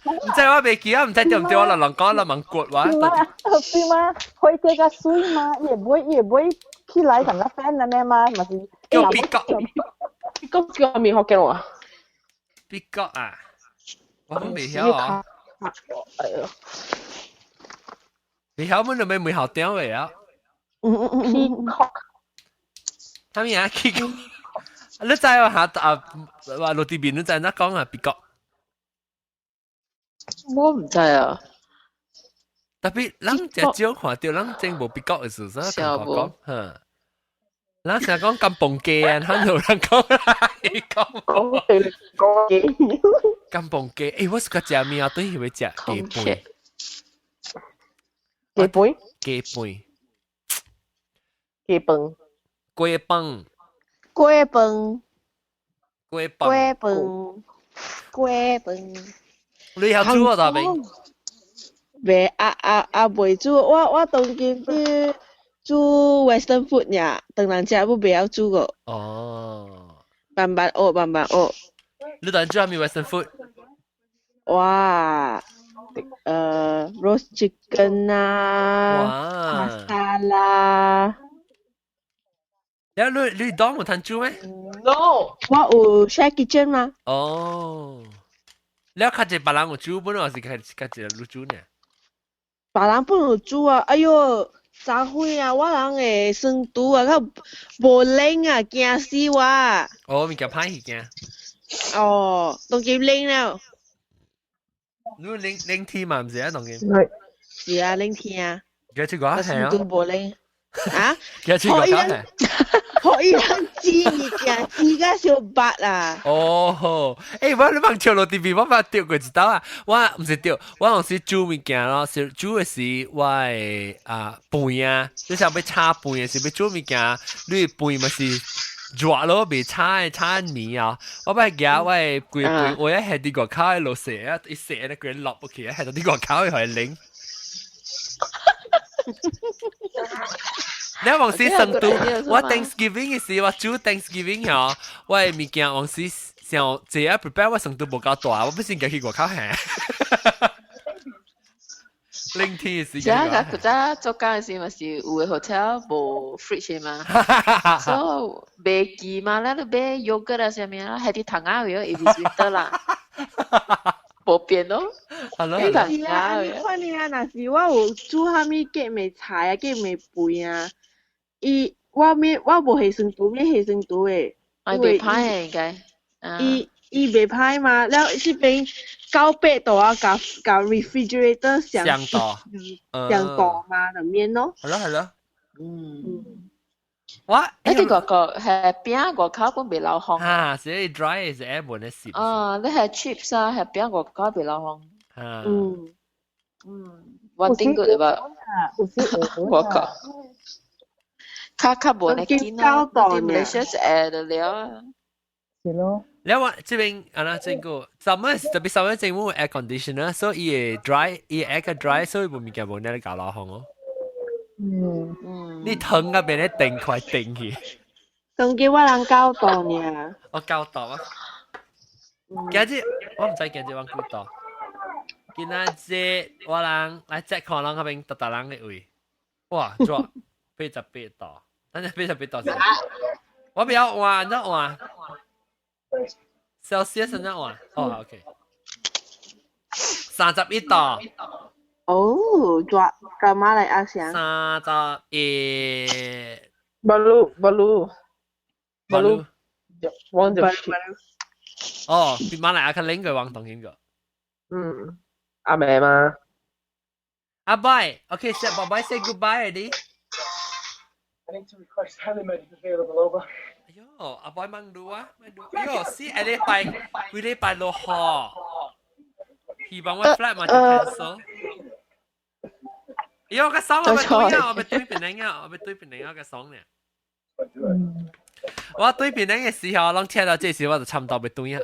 毋知我袂記啊，毋知對毋對，我亂亂講，亂問骨話。對嘛？對嘛？火雞較媠嘛，伊會買伊會買起來同個 friend 按呢嘛，嘛是。叫比國。比國叫啥物福建話？比國啊，我都袂曉啊。哎喲。袂曉，阮就欲問校長袂曉。 Peacock。啥物啊？Peacock。你知影下啊？話陸地面你知影怎講啊？比國。我毋知啊。特別咱誠少看著，咱真無比國的事，所以感覺講，嚇。咱成日講金鳳雞啊，咱有人講講講雞。金鳳雞，欸，我是個食物啊，對去欲食雞飯。雞飯？雞飯。雞飯。粿飯。粿飯。粿飯。粿飯。粿飯。你曉煮啊，大明？袂啊啊啊！袂煮，我當今去煮 Western food 爾，當人食我袂曉煮個。哦。慢慢學，慢慢學。你當煮啥物 Western food？哇，roast chicken 啊，pasta 啦。你你當有通煮咩？No，我有 share kitchen 嘛。哦，你較濟別人有煮本，還是較較濟你煮呢？別人本有煮啊！哎喲，昨昏啊，我人的酸肚啊，較無冷啊，驚死我。哦，物件歹去驚。哦，當今冷了。你冷冷天嘛，毋是啊？當今。是啊，冷天啊。幾出個係啊？都無冷。啊？幾出個係？可以人煮物件，煮甲小白啊！哦，欸，我你望跳落地邊，我捌掉過一道啊！我毋是掉，我有時煮物件咯，是煮的是我的啊飯啊，你想欲炒飯的時欲煮物件，你飯嘛是熱咯，袂炒的炒麵啊！我捌舉我的規飯，我一下佇外口的落雪啊，一雪咧規落落去，下到佇外口的予伊冷。你往時成都，我 Thanksgiving 嘅時，我煮 Thanksgiving 嗬，我的物件往時想這樣 prepare 我成都無夠大，我不是應該去外口行。冷天嘅時間。是啊，古早做工嘅時咪是有的 hotel 無 fridge 嘛，所以袂記嘛，咱就買 yogurt 啊啥物啊，係啲糖仔位，if it's winter 啦，無變咯。係咯。是啊，你看你啊，若是我有煮啥物結味菜啊，結味肥啊。伊我免我無下酸肚，免下酸肚的。啊，袂歹的應該。伊伊袂歹嘛，了這邊9、8度啊，共共 refrigerator 上上度，上度嘛，就免咯。係咯係咯。我你佇外國係餅外口本袂流風。啊，所以 dry 是會無咧濕。啊，你係 chips 啊，係餅外口袂流風。One thing good about 外國。較較無呢緊咯，佇馬來西亞就會就了啊。是咯。你話這邊啊啦，這個咱們特別咱們政府 air conditioner，所以伊會 dry，伊會 air dry，所以無物件無呢咧搞老風哦。你糖嗰邊咧定塊定去。當今我人9度爾。我9度啊。今日我毋知今日我幾度。今仔日我人來再看人嗰邊逐逐人的位。哇，熱88度。等陣88度先。我不要換，你換。Celsius 怎樣換？哦，OK。31度。哦，熱，佮馬來亞相。31。巴魯巴魯巴魯，往就。哦，比馬來亞較冷過往當應個。嗯，阿妹嘛。阿伯，OK，say bye bye, say goodbye already. I need to request helimed if available, over. 哎喲，阿伯問路啊，問路。哎喲，是下禮拜，幾禮拜落雨，希望我 flight 嘛就 cancel。哎喲，個爽我欲對啊，我欲對檳城啊，我欲對檳城啊個爽呢。我對檳城嘅時候，攏聽到這時我就差唔多欲對啊。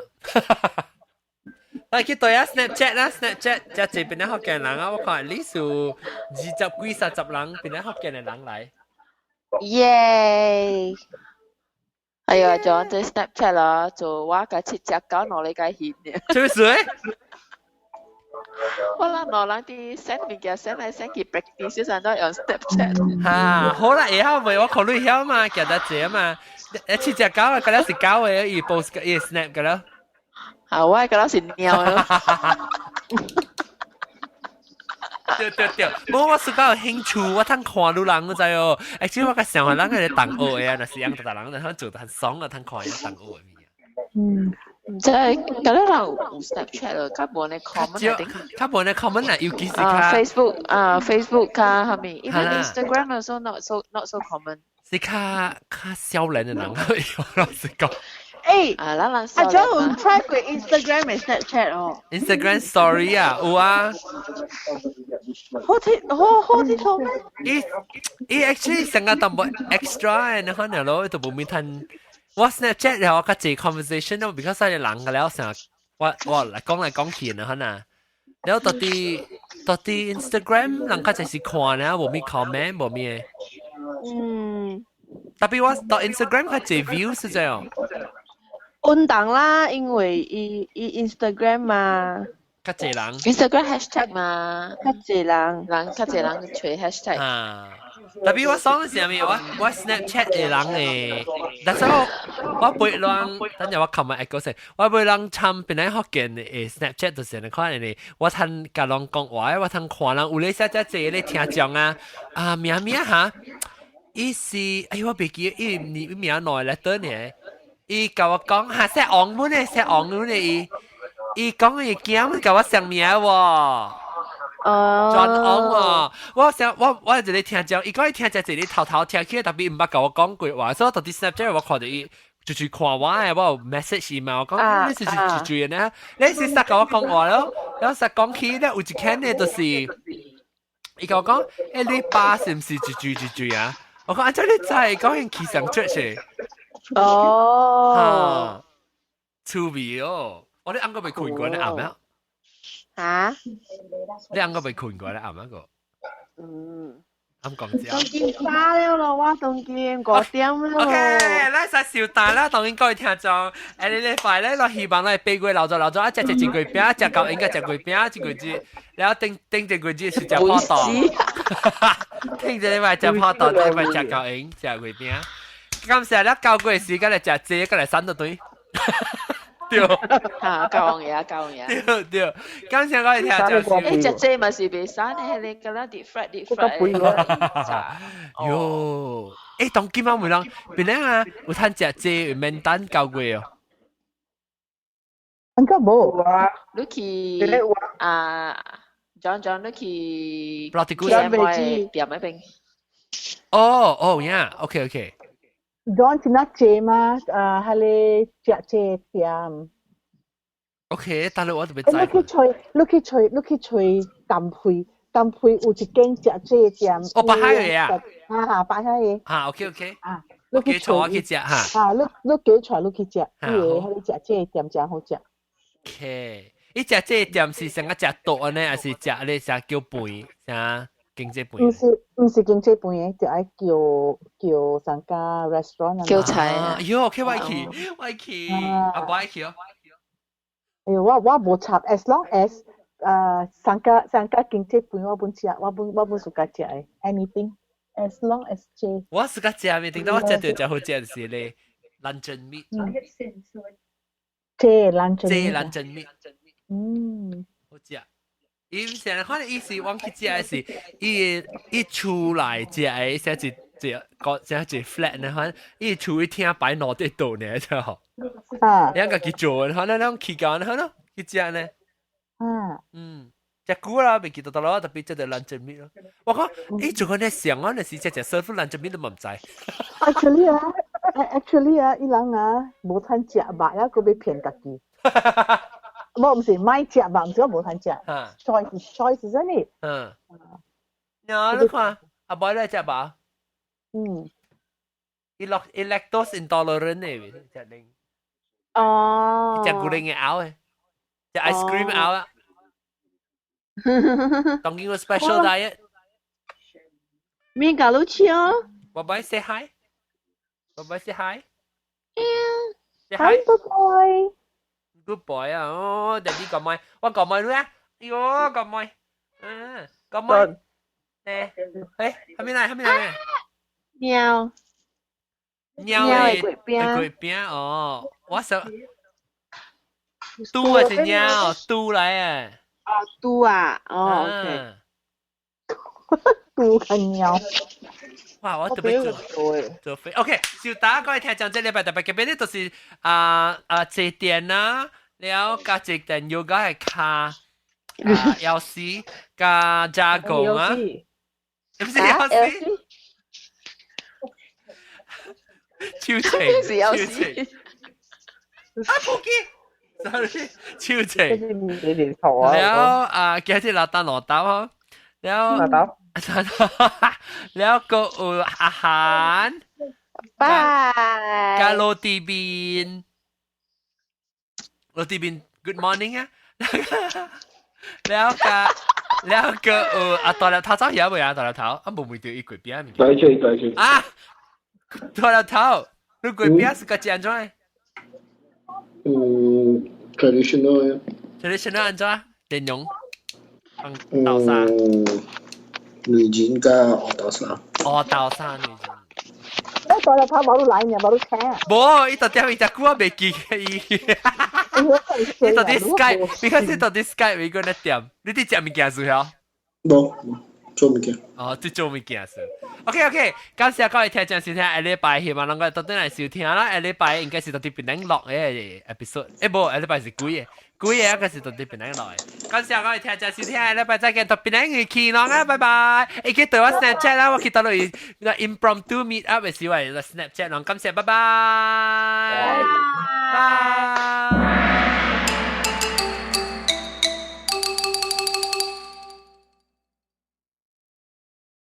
來去對啊，Snapchat 啦，Snapchat，這這邊福建人啊，我看你數20幾30人，檳城福建的人來。耶！哎呀，就這 Snapchat 啦，做我共七隻狗攞你個翕嘅。做咩事？我諗兩人佇 send 物件 send 來 send 去 practice 時陣都用 Snapchat。哈，好啦，會曉未？我考慮曉嘛，行得濟嘛。七隻狗啊，嗰了是狗的，伊 post 伊 snap 個了。啊，我嗰了是貓咯。對對對，無我是較有興趣，我通看路人，你知哦。而且我較想法人個同學的啊，若是養大人，就做得很爽啊，通看伊同學的物件。毋知，嗰啲人有 Snapchat 咯，較無呢 common 啊，較無呢 common 啊，尤其是較 Facebook 啊，Facebook 較蝦米，even Instagram also not so common。是較較少年的人，我老實講。欸，啊，咱人阿 Jo 有 try 過 Instagram 嘅 Snapchat 哦。 Instagram Story 啊，有啊。好睇，好好啲套咩？伊伊 actually 成個淡薄 extra 嘅，你可能咯，就無咪吞。我 Snapchat 了，我較濟 conversation 都比較細人個了，成我我來講來講去呢，可能。了到底到底 Instagram 人較濟是看呢，無咪 comment 無咪。特別我到 Instagram 較濟 views 是這樣。運動啦，因為伊伊 Instagram 嘛。較濟人。 Instagram hashtag 嘛。較濟人。人較濟人揣 hashtag。啊。特別我講是啥物？我我 Snapchat 的人誒，但是我我袂人，等陣我琴日會講先，我袂人參本來福建的 Snapchat 就是你看呢，我通共人講話，我通看人有咧寫遮濟咧聽眾啊，啊名名哈，伊是哎我袂記伊伊名兩個 letter 呢，伊共我講哈姓王本的，姓王本的伊，伊講伊驚共我相名喎。哦，轉昂喎！我想我我一個聽眾，伊講伊聽只一個頭頭聽起來，特別毋捌共我講過話，所以我到底 Snapchat 我看著伊就是看我的，我有 message 伊嘛，我講你是是注意呢？你是實共我講話咯，然後實講起咧有一間呢，就是伊共我講，欸你爸是毋是一注一注啊？我講啊，這你知講因去上出是？哦，趣味哦！我你按過未困過呢暗暝？嚇？你按過未困過呢暗暝個？嗯。啱講啫。當今早了咯，我當今5點了。 OK，咱使收單啦，當然各位聽眾，誒，你禮拜咧，我希望咱八月留咗留咗，啊，食食一月餅，食夠應該食月餅，一個月，然後頂頂一個月是食泡豆，頂一禮拜食泡豆，頂禮拜食夠應食月餅。感謝咧，九月時間來食這個來三個對。對，嚇，教王爺，教王爺。對對，感謝各位聽眾。誒，食這嘛是袂使呢，迄個敢若 deep fried deep fried。喲，誒，當今仔每人，邊個啊？有通食這免等九月哦。應該無啊。你去啊，John John 你去。布拉迪古店嗰邊。哦哦呀，OK OK。 John 是那借嘛？啊，係你食這店。 OK，但係我特別知。你去揣，你去揣，你去揣淡配，淡配有一間食這店。哦，北海的啊。啊，北海的。啊，OK OK。啊，你去揣我去食哈。啊，你你加揣你去食，伊個彼個食這店誠好食。 OK，伊食這店是啥個食桌呢，還是食咧食叫飯啥經濟飯？毋是毋是經濟飯的，就愛叫叫三家 restaurant 叫菜啊！喲，OK，我去，我去，啊，無愛去哦。哎呦，我我無插，as long as 啊三家三家經濟飯我本食，我本我本 suka 食的，anything as long as 這。我 suka 食面，頂到我食到食好食就是咧，luncheon meat。這 luncheon 這 luncheon meat。好食。伊成日可能伊是往去食的是，伊伊厝內食的，寫一一個寫一 flat 呢，反正伊厝一廳擺兩塊桌呢，就吼。啊。兩家己做，可能兩去到，可能去食呢。嗯。食久啦，袂記得到咯，特別食著 luncheon meat 咯。我講，伊做個呢上啊，那是食食師傅 luncheon meat 都毋知。 Actually 啊，actually 啊，伊人啊，無通食肉啊，閣欲騙家己。無，毋是莫食肉，毋是講無通食。Choice is choice，真的。嗯。呀，你看，阿伯來食肉。伊落伊 lactose intolerant 的，食奶。哦。食牛奶的喉的，食 ice cream 喉啊。當今個 special diet。面搞你吃哦。拜拜，say hi。拜拜，say hi。Say hi，拜拜。 Good boy 啊！哦，daddy 講麥，我講麥你啊！哎呦，講麥，嗯，講麥。誒，誒，後面來，後面來。貓。貓的月餅。月餅哦，我想。豬還是貓？豬來啊！哦，豬啊，哦，OK。豬跟貓。哇！我特別做做飛，OK。就大家各位聽眾，這禮拜特別特別咧，就是啊啊坐墊啦，了加坐墊又加係卡啊腰絲加加工啊，唔是腰絲，超情，是腰絲。啊，仆街，sorry，超情。你哋頭啊！了啊，今日老豆老豆嗬，了老豆，了個有阿韓，拜。加羅地邊，羅地邊，good morning 啊！了個了個有啊，大粒頭走嘢未啊？大粒頭啊，無問到伊櫃邊物件。對住對住。啊，大粒頭，你櫃邊是個怎樣？嗯，traditional。 traditional 按怎？電容，豆沙。女人加烏豆沙。烏豆沙女人。你大粒頭冇得來呢，冇得請。無，伊到點伊只久我袂記伊。伊到底 Skype，你看這到底 Skype 會個咧點？你佇食物件時候？無，做物件。哦，佇做物件時。OK OK，感謝各位聽眾收聽，下禮拜希望能夠到轉來收聽啦。下禮拜應該是到佇檳城錄的 episode，欸無，下禮拜是幾個？幾個應該是到佇檳城錄的。感謝各位聽眾收聽，下禮拜再見，到檳城去啷啊，拜拜。會記對我 Snapchat 啦，我去到落去 impromptu meet up 的時候，Snapchat 啷，感謝，拜拜。拜。